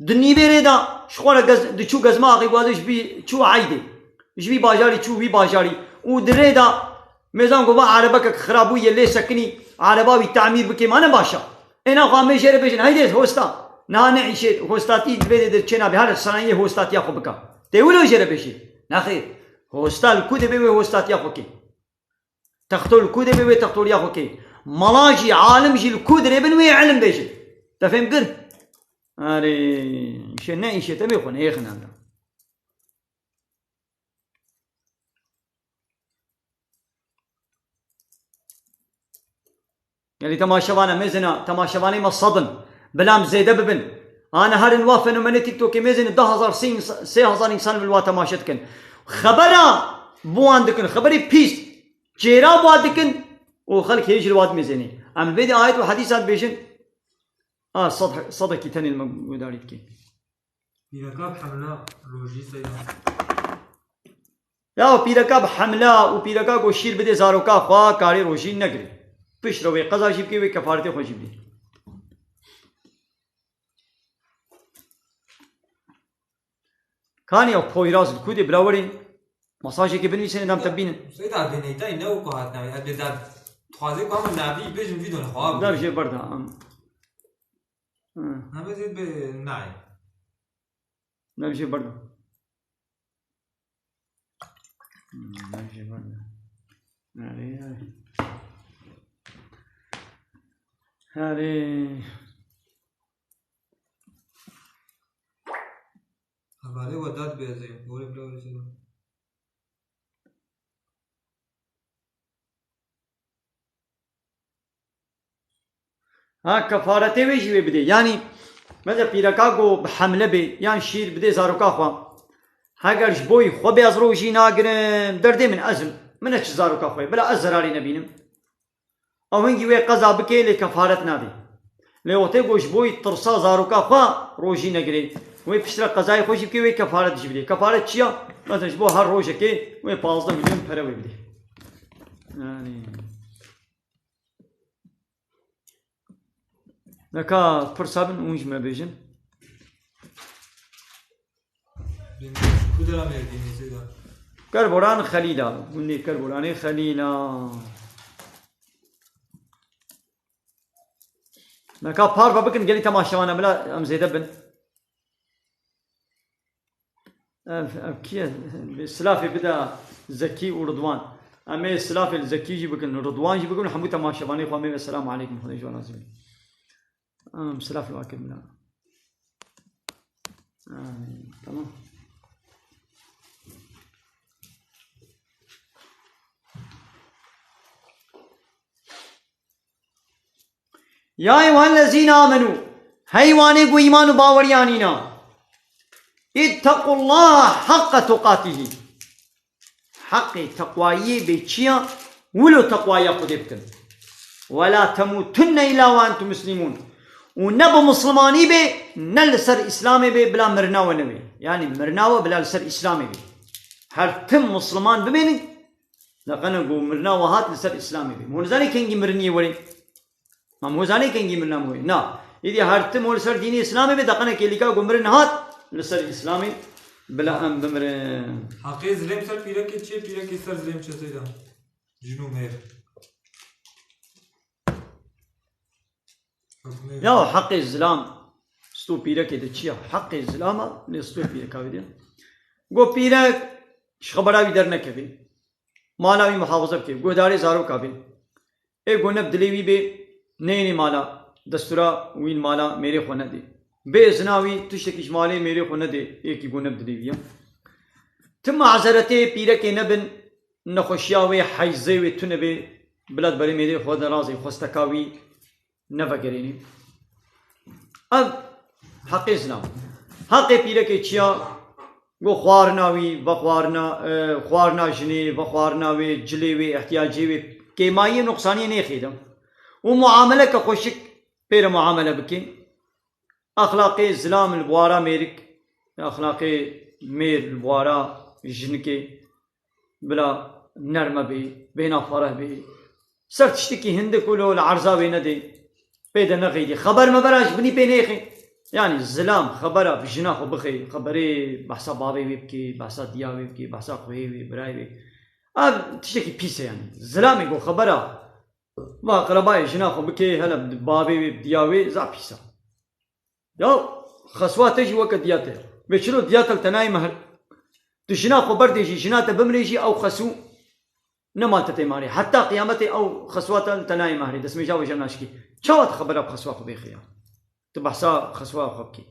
Di nîvê rê de ji xwe re gez-, diçû gezma axê guazê ji bî çû eydê. Ji vî bajarî çû wî bajarî. Û di rê de mêzan ku va erebekek xirabû ye lê sekinî, ereba wî tamîr bike, ma ne baş e. Êna xwe em ê jê re bêjin, heydê hosta. Niha ne îşê hostatî di vê de çê nabe, her sanayiyê hostatiya xwe bika. Tê wilo jê re bêjî. Nexêr. Hosta li ku dibê wê hostatiya xwe kê. Texto li ku dibê wê textoriya xwe kê. Mala jî, alim jî li ku dirê bin wê ilim bêjin. Te fêm kir? Erê, îşê ne îşê te bê xwe neyê xinanda. Gelî temaşevana mezina, temaşevanê me sed in. Bila em zêde bibin. Ana herin wa fenomenê TikTokê mezin du hezar, sê ins-, sê hezar însan li wa temaşe dikin. Xebera bi wan dikin, xeberê pîs. Çêra bi wan dikin û xelk hêj li wa dimezênê. Em li vê de ayet û hedîsan dibêjin. A, sed, sedekî tenê li me guhdarî dike. Pîreka bi hemla rojî seyda. Ya pîreka bi hemla û pîreka ku şîr bidê zaroka xwe karê rojî negirê. Piştre wê qeza jî bikê, wê kefaretê xwe jî bidê. Kanî ew Poyraz li ku dê bila werên mesajekê binivîsînin, dem te bînin. Seyda, deneytayî ne wekî hatine wê. Ez bê dad dixwazê ku em navî bêjin vîdyo ne xwe. Dev jê berda, em. Hı. Navê zêd bê nayê. Dev jê berda. Hmm, dev jê berda. Erê, erê. Erê. Hevalê we dad bê ez ê. Gore bila were seyda. Ha, kefaretê wê jî wê bidê. Yanî, mesela pîreka ku bi hemle bê, yan şîr bidê zaroka xwe. Heger ji bo xwe bê ez rojî nagirim, derdê min ez im. Min ne çi zaroka xwe ye. Bila ez zerarê nebînim. Ew hingî wê qeza bike, lê kefaret nabê. Lê wextê ku ji bo tirsa zaroka xwe rojî negirê, wê piştre qezayê xwe jî bike, wê kefaret jî bidê. Kefaret çi ya? Mesela ji bo her rojekê wê pazdeh milyon pere wê bidê. Yanî. Neka pirsa bin û hûn ji me bêjin. Ku dera Mêrdînê seyda? Kerboran Xelîla. Gundê Kerboranê Xelîla. Neka parve bikin gelî temaşevana bila em zêde bin. Ev, ev kî ye? Silafê bida Zekî û Ridwan. Em ê silafê li Zekî jî bikin, Ridwan jî bikin, hemû temaşevanê xwe em ê ve selam aleykum, Xwedê ji wan razî be. Em silaf li wan kirin. Amîn. Tamam. Ya eyyuhellezîne amenû, hey wanê ku îman û baweriya nîna, ittekullaha haqqa tuqatihî. Heqê teqwayiyê bê çiya, wilo teqwaya Xwedê bikin. Wela temutunne illa ve entum muslimûn. Û ne bi Mislimanî bê, ne li ser Îslamê bê, bila mirina we nebe. Yanî mirina we bila li ser Îslamê bê. Her tim Misliman bimênin, deqene ku mirina we hat li ser Îslamê bê. Hûn zanî kengî miriniyê werê? Em hozanê kengî min nam wê. Na. Îdî her tim li ser dînê Îslamê be, deqene kêlîka ku mirin hat, li ser Îslamê bila em bimirin. Heqê zilêm ser pîrekê çi ye, pîrekê ser zilêm çi ye seyda? Jin û mêr. Hukmê. Ya heqê zilam, stû pîrekê de çi ye? Heqê zilama, lê stû pîreka wê de. Go pîrek, ji xebera wî dernekevê. Mala wî muhafaza bike, guhdarê zaroka bê. Ê ku ne bi dilê wî bê, neyênê mala, destûra wî li mala mêrê xwe nedê. Bê izina wî tiştekî ji malê mêrê xwe nedê, êkî ku ne bi dilê wî ye. Ti mazeretê pîrekê nebin, nexweşiya wê, heyzê wê tune bê, bila di berê mêrê xwe de razê, xwesteka wî nevegerênî. Ev heqê zilam. Heqê pîrekê çiya? Go xwarina wî, vexwarina, e, xwarina jinê, vexwarina wê, cilê wê, ihtiyacê wê, kêmayiyê, nuqsaniyê nêxêde. Û muameleke xweşik pê re muamele bike. Exlaqê zilam li buwara mêrik, exlaqê mêr li buwara jinikê bila nerme bê, bêhna fereh bê. Ser tiştekî hindik û li erza wê nedê, pê de nexêdî. Xeber mebera ji binî pê nêxê. Yanî zilam, xebera bi jina xwe bixê, xeberê behsa bavê wê bikê, behsa diya wê bikê, behsa xuhê wê, birayê wê. Ev tiştekî pîs e yanî. Zilamê ku xebera va qerebayê jina xwe bikê, hele bi bavê wê, bi diya wê, zaf pîs e. Ya xeswa te jî weke diya te ye. Vê çilo diya te li te nayê mehr. Tu jina xwe berdê jî, jina te bimrê jî, ew xesû nema te tê marê. Heta qiyametê ew xeswa te li te nayê mehrê. Destmêja wê jê naşikî. Çawa tu xebera bi xeswa xwe bêxê ya? Tu behsa xeswa xwe bikî.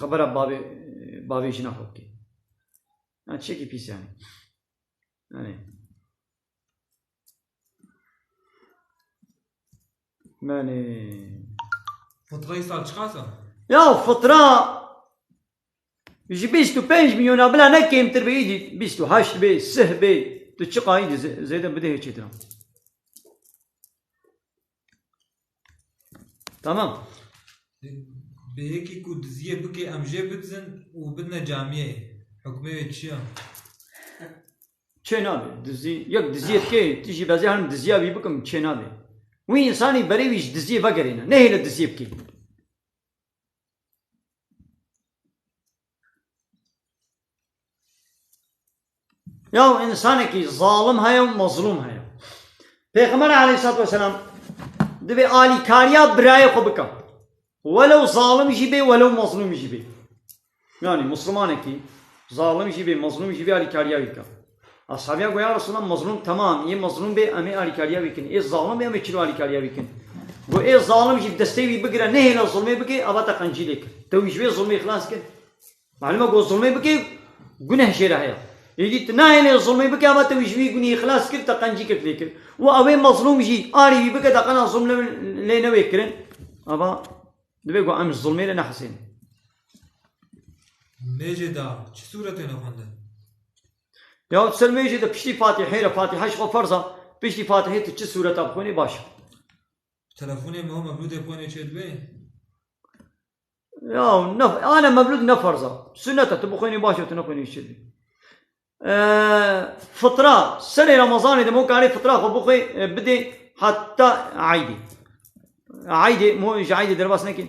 Xebera bavê, bavê jina xwe bikî. Ya tiştekî pîs yanî. Yanî. Menê. Fitra îsal çiqas e? Ya fitra ji bîst û pênc milyona bila ne kêmtir be, îdî bîst û heşt bê, sih bê, tu çiqa îdî zê-, zêde bidê hê çêtir e. Tamam. Bi yekî ku diziyê bike em jê bidizin û bidine camiyê. Hukmê wê çi ye? Çê nabe. Dizî, yek diziyê dike, tu jî bezê herim diziya wî bikim, çê nabe. Wî însanî berê wî ji diziyê vegerêne. Nehêle diziyê bike. Ya însanekî zalim heye û mezlûm heye. Pêxember aleyhissalatu vesselam divê alîkariya birayê xwe bike. Welew zalim jî bê, welew mezlûm jî bê. Yanî, mislimanekî zalim jî bê, mezlûm jî bê, alîkariya wî ke. Ashabiya got, "Ya Resulallah, mezlûm temam, yê mezlûm bê, em ê alîkariya wî kin. Ê zalim bê, em ê çilo alîkariya wî kin?" Got, "Ê zalim jî bi destê wî bigire, nehêle zulmê bike, ava te qencî lê kir. Te wî ji wê zulmê xilas kir." Malum e, got, zulmê bike, guneh jê re heye. Êdî tu nahêlê zulmê bike, ava te wî ji wî gunehî xilas kir, te qencî kir lê kir. Û ew ê mezlûm jî arî wî bike, te qena zulm lê, lê newê kirin. Ava Divê ku em ji zulmê re nehesên. Mêjê de çi sûretê ne xwendin? Ya ser mêjê de piştî Fatîhê re, Fatîhe ji xwe ferz e, piştî Fatîhê tu çi sûreta bixwînî baş e. Telefonê me û mevlûdê bixwînê çê dibê? Ya ne, ane mevlûd ne ferz e. Sunnet e, tu bixwînî baş e, tu nexwînî çê dibê. E, fitra, serê Remezanê de mo karê fitra xwe bixwe, e, bidê heta eydê. Eydê, mo ji eydê derbas neke.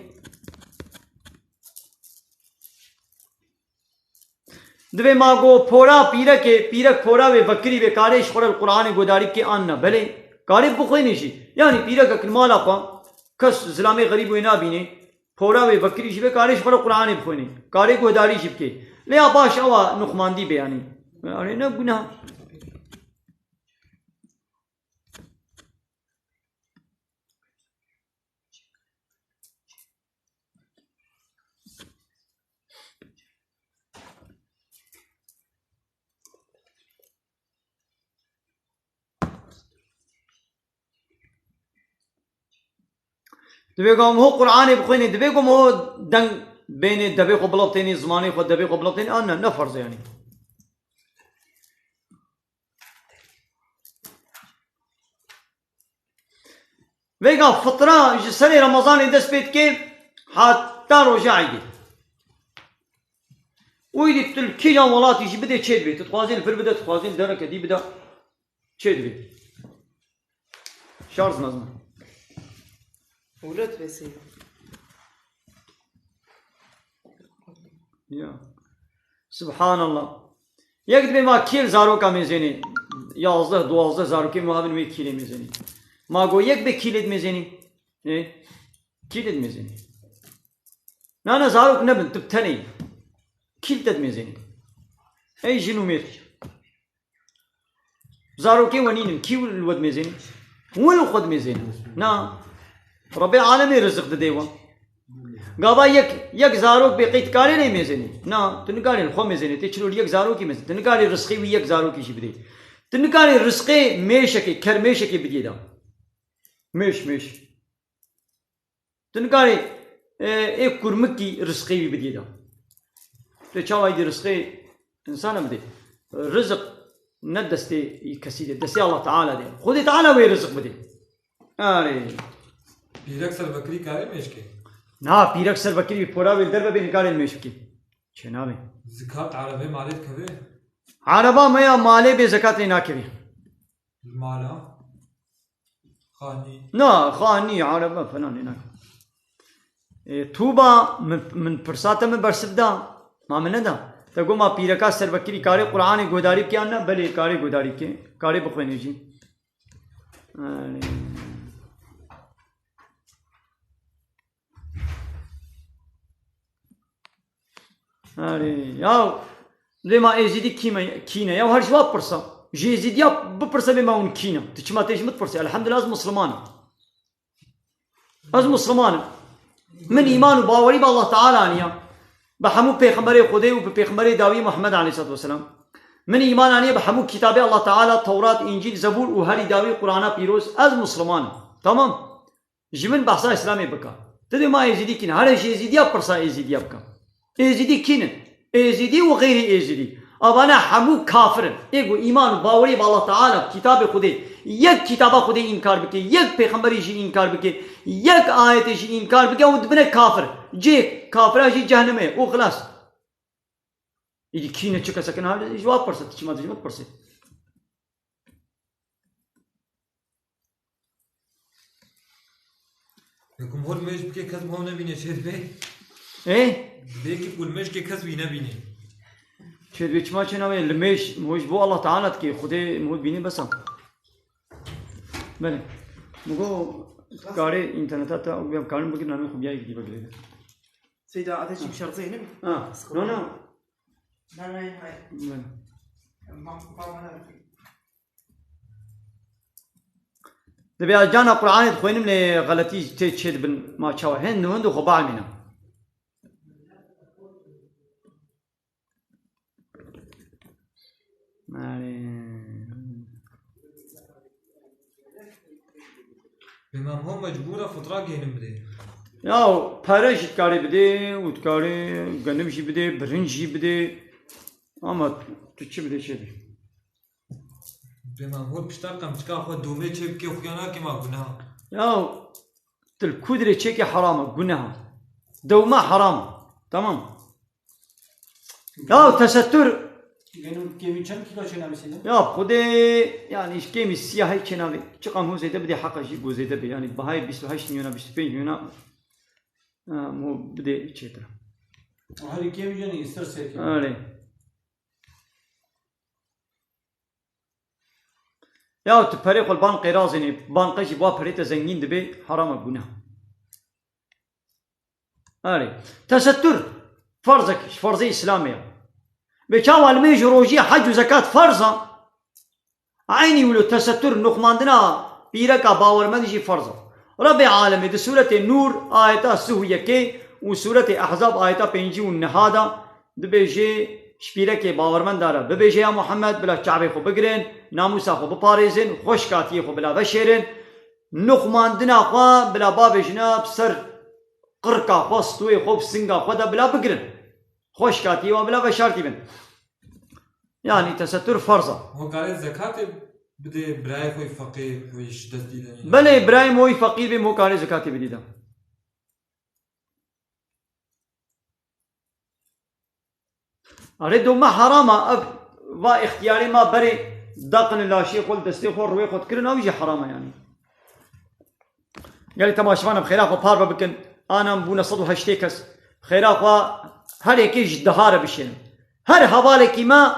Divê ma go pora pîrekê, pîrek pora wê vekirî bê, karê ji xwe re li Qur'anê guhdarî bike an ne? Belê, karê bixwînê jî. Yanî pîrekek li mala xwe, kes zilamê xerîb wê nabînê. Pora wê vekirî jî bê, karê ji xwe re Qur'anê bixwînê. Karê guhdarî jî bikê. Lê ya baş ew a nuxmandî bê, yanî. Yanî ne guneh. Divê ku em ho Qur'anê bixwînê, divê ku em ho deng bênê, devê xwe bila tênî, zimanê xwe, devê xwe bila tênî, an ne, ne ferz e yanî. Vêga fitra ji serê Remezanê dest pê dike heta roja Eydê. Û îdî tu li kîjan welatî jî bidê çê dibê. Tu dixwazî li vir bide, tu dixwazî li dereke dî bide. Çê dibê. Şarj mezin. Hûret vê sêv. Ya. Subhanallah. Yek dibê ma kî li zaroka mêzênê? Yazdeh, duwazdeh zarokê ma hebin wê kî lê mêzênê? Ma go yek bê kî lê dimêzênê? Ê? Kî lê dimêzênê? Na, na, zarok nebin, tu bi tenê yî. Kî li te dimêzênê? Ey jin û mêr. Zarokê we nînin, kî li we dimêzêne? Wî li xwe dimêzêne. Na. Rebê alemê rizik didê we. Gava yek, yek zarok bê qey dikarê lê mêzênê? Na, tu nikarê li xwe mêzênê, tê çilo li yek zarokî mêzênê. Tu nikarê rizqê wî yek zarokî jî bidê. Tu nikarê rizqê mêşekê, kermêşekê bidiyê de. Mêş, mêş. Tu nikarî, e, ê kurmikî rizqê wî bidî de. Tu çawa êdî rizqê insana bidî? Rizik ne destê kesî de, destê Allah Teala de. Xwedê Teala wê rizik bidî. Arê. Pîrek ser vekirî karê mêşkê? Na, pîrek ser vekirî pora wê derve bê nikarê mêş bikî. Çê nabê. Zikat erebê malê dikevê? Ereba me ya malê bê zekatê nakevê. Mala? Xanî. Na, xanî, arebe falan, îna. E, Tuba, min, min pirsa te min bersiv da. Ma min neda. Te got ma pîreka serbekirî karê Qur'anê godarî bike yan ne? Belê, karê godarî bike. Karê bixwêne jî. Erê. Erê, ya, lê ma Êzîdî kî me, kî ne? Ya her ji wa pirsa. Ji Êzîdiya bipirse bê ma hûn kî ne? Tu çima tê ji min dipirse? Elhamdulillah, ez Musliman im. Ez Musliman im. Min îman û bawerî bi Allah Teala aniya. Bi hemû pêxemberê Xwedê û bi pêxemberê dawî Muhammed aleyhissalatu vesselam. Min îman aniye bi hemû kitabê Allah Teala, Tewrat, Încîl, Zebûr û herî dawî Qur'ana pîroz. Ez Musliman im. Tamam. Ji min behsa Îslamê bike. Tu dê ma Êzîdî kî ne? Here ji Êzîdiya pirsa Êzîdiya bike. Êzîdî kî ne? Êzîdî û xeyrî Êzîdî. Avana hemû kafir in. Ê ku îman û bawerî bi Allah Teala, kitabê Xwedê, yek kitaba Xwedê înkar bike, yek pêxemberî jî înkar bike, yek ayetê jî înkar bike, ew dibine kafir. Cê kafira jî cehennemê ye. Û xilas. Îdî kî ne, çi kesek in? Hale ji wa pirse, tu çima tu ji min dipirsî? Lê ku hol mêj bike kes bi hev nebîne çê dibê. Ê? Dibê ki ku li mêj ke kes wî nebîne. Çê dibê çima çê nabê? Li mêj, hoj bo Allah Teala dike, Xwedê hoj bîne bes e. Belê. Min got, karê înterneta te, ew bê karin bigrin, namê xwe biyayê gidî bigirê. Seyda, ate çî şerzê ne? Ha, no, no. Belê. Dibê ez cana Qur'anê dixwînim lê xeletî tê çêdibin ma çawa. Hin, hin xwe bielmîne. Erê. Bê ma ho mecbûr e fitra gênim bidê. Ya pere jî dikarê bidê û dikarê genim jî bidê, birinc jî bidê. Ama tu çi bidê çê dibê. Bê ma hol pişta qemçika xwe domê çê bikê xuya nakê ma guneha. Ya tu li ku dirê çêkê heram e, guneha. Dewma heram e. Tamam. Ya tesettür. Genim kêmî çend kilo çênavê seyda? Ya Xwedê, yani iş kêmî siyahî çênavê. Çiqam hûn zêde bidê heqa jî ku zêde be. Yani bahayê bîst û heşt milyona, bîst û pênc milyona, ha, mo bidê çêtir. Herî kêmî canî îster sêr kêmî. Öyle. Ya tu perê xwe li banqê razînî, banqe jî bi wa perê te zengîn dibê, heram e, gune. Erê. Tesettür, ferzek, ji ferzê Îslamê ye. Bê çawa li mêj û rojî hec û zekat ferz e, eynî wilo tesettür, nuxmandina pîreka bawermendî jî ferz e. Rebbê alemê di sûretê Nûr ayeta sih û yekê û sûretê Ehzab ayeta pêncî û neha de dibêje, ji pîrekê bawermenda re bibêje, ya Muhammed, bila çavê xwe bigirin, namûsa xwe biparêzin, xweşkatiyê xwe bila veşêrin, nuxmandina xwe bila bavêjine bi ser qirka xwe, stûyê xwe, bi singa xwe de bila bigirin. Xweşkatiyê wan bila veşartî bin. Yani tesettür ferz e. Ho karê zekatê bidê birayê xwe yê feqîr, wê ji destî de nîne. Belê, birayê me wê feqîr bê, me ho karê zekatê bidî de. Erê, doma heram e, ev va îxtiyarê ma berê daqin li laşê xwe, li destê xwe, rûyê xwe dikirin, ew jî heram e yani. Gelî temaşevan em xêra xwe parve bikin. Anan bûne sed û heştê kes. Xêra xwe her yekê ji deha re bişênin. Her hevalekî me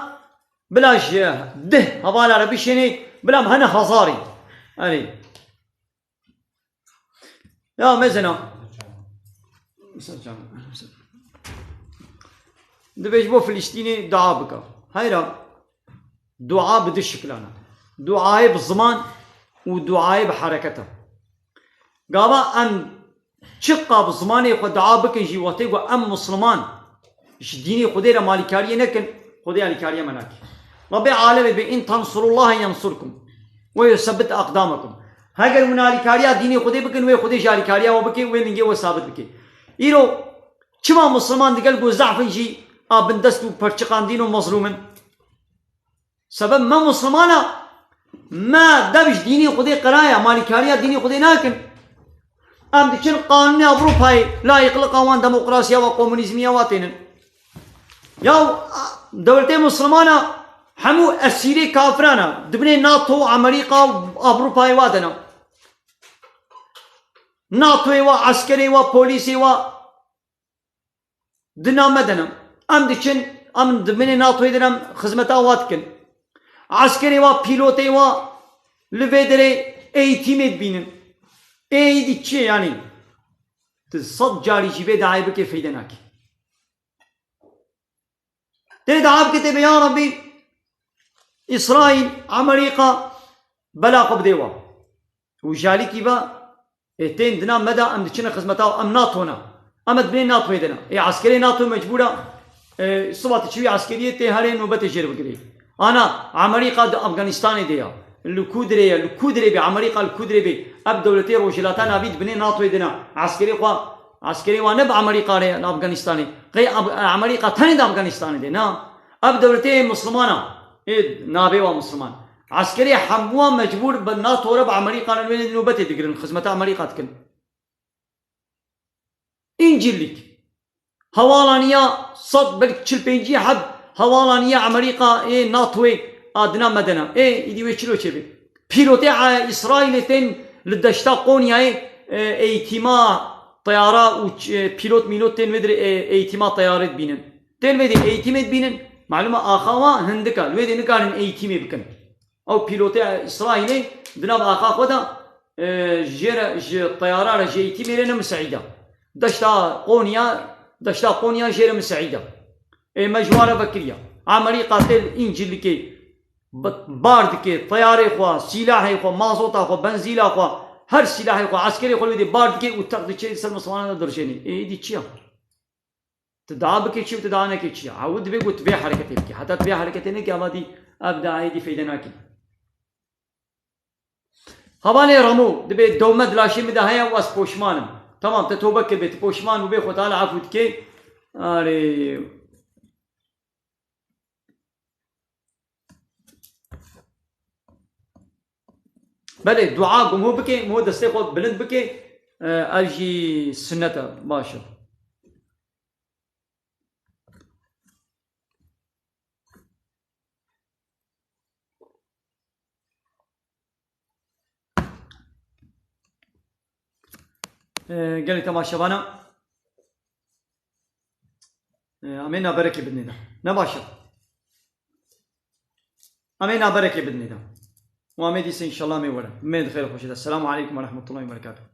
bila ji deh hevala re bişênê, bila em hene hezarî. Erê. Ya mezina. Dibê ji bo Filistînê dua bike. Heyra. Dua bi du şiklan e. Duayê bi ziman û duayê bi hereket e. Gava em çiqa bi zimanê xwe dua bikin jî, wextê ku em Musliman ji dînê Xwedê re malîkariyê nekin, Xwedê alîkariya me nake. Rabbê alemê bê, "In tansurullaha yansurkum ve yusebbit aqdamakum." Heger hûn alîkariya dînê Xwedê bikin, wê Xwedê jî alîkariya we bike, wê ningê we sabit bike. Îro çima Musliman digel ku zehf in jî a bindest û perçiqandîn û mezlûm in? Sebeb me Muslimana, me dev ji dînê Xwedê qiraya, malîkariya dînê Xwedê nakin. Em diçin qanûnê Ewropayê, layîqliqa wan, demokrasiya wa, komunîzmiya wa tênin. Ya dewletê Muslimana hemû esîrê kafiran e, dibinê NATO, Amerîka û Ewropayê wa de ne. NATOyê wa, eskerê wa, polîsê wa di nav me de ne. Em diçin, em di binê NATOyê de ne, em xizmeta wa dikin. Eskerê wa, pîlotê wa li vê derê eğitimê dibînin. Ê, êdî çi ye yanî? Tu sed carî jî vê daê bike feyde nake. Tê dua bike tê be, ya Rabbî, Îsraîl, Amerîka bela xwe bidê wa. Û jalîkî ve, ê, tên di nav me de, em diçine xizmeta, em NATO ne. Em di binê NATOyê de ne. Ê, eskerê NATO mecbûr e, ê, siba tu çûyî eskeriyê tê herê nobetê jê re bigirê. Ana, Amerîka di Afganistanê de ya. Li ku dirê ye, li ku dirê bê, Amerîka li ku dirê bê. Ev dewletê Rojhilata Navî di binê NATOyê de ne. Eskerê xwe, eskerê wan ne bi Amerîka re ye li Afganistanê. Qey Af-, Amerîka tenê di Afganistanê de ne. Ev dewletê Misliman e. Ê, navê wa Misliman. Eskerê hemû wan mecbûr bi NATO re, bi Amerîka re wê nobetê digirin, xizmeta Amerîka dikin. Încîlîk. Hewalaniya sed, belkî çil pêncî heb hewalaniya Amerîka, ê, NATOyê a di nav me de ne. Ê, îdî wê çilo çêbê. Pîlotê, e, Îsraîlê tên li deşta Qonyayê, e, eğitîma teyara û ç-, e, pîlot mîlot tên wê dirê, e, eğitîma teyarê dibînin. Tên wê dê eğitîmê dibînin. Malûm e axa wa hindik e. Li wê dê nikarin eğitîmê bikin. Ew pîlotê Îsraîlê di nav axa xwe de, e, jê re, ji teyara re, ji eğitîmê re ne miseîd e. Deşta Qonya, deşta Qonya jê re miseîd e. Ê, me ji wan re vekiriye. Amerîka tê li Încîlîkê bi-, bar dike, teyarê xwe, sîlahê xwe, mazota xwe, benzîla xwe, her sîlahê xwe, eskerê xwe li wê dê bar dike û teq diçe ser Mislimanan de dirjênê. Ê, êdî çi ye? Tu dua bike çi û tu dua neke çi ye? Ew divê ku tu vê hereketê bikî. Heta tu vê hereketê nekî, ava dî ev duayê dî feyde nake. Hevalê Ramo, dibê dewme di laşê min de heye û ez poşman im. Tamam, te tobe kiribê, tu poşman bûbê, Xwe Teala efû dike. Arê. Belê, dua ku mo bike, mo destê xwe bilind bike, e, ev jî sunnet e, baş e. Ee, gelê temaşevana, ee, em ê naberekê bidinê de. Ne baş e. Em ê naberekê bidinê de. Û em ê dîsa înşallah em ê werin. Em ê di xêr û xweşê de. Selamu aleykum ve rahmetullahi ve berekatuhu.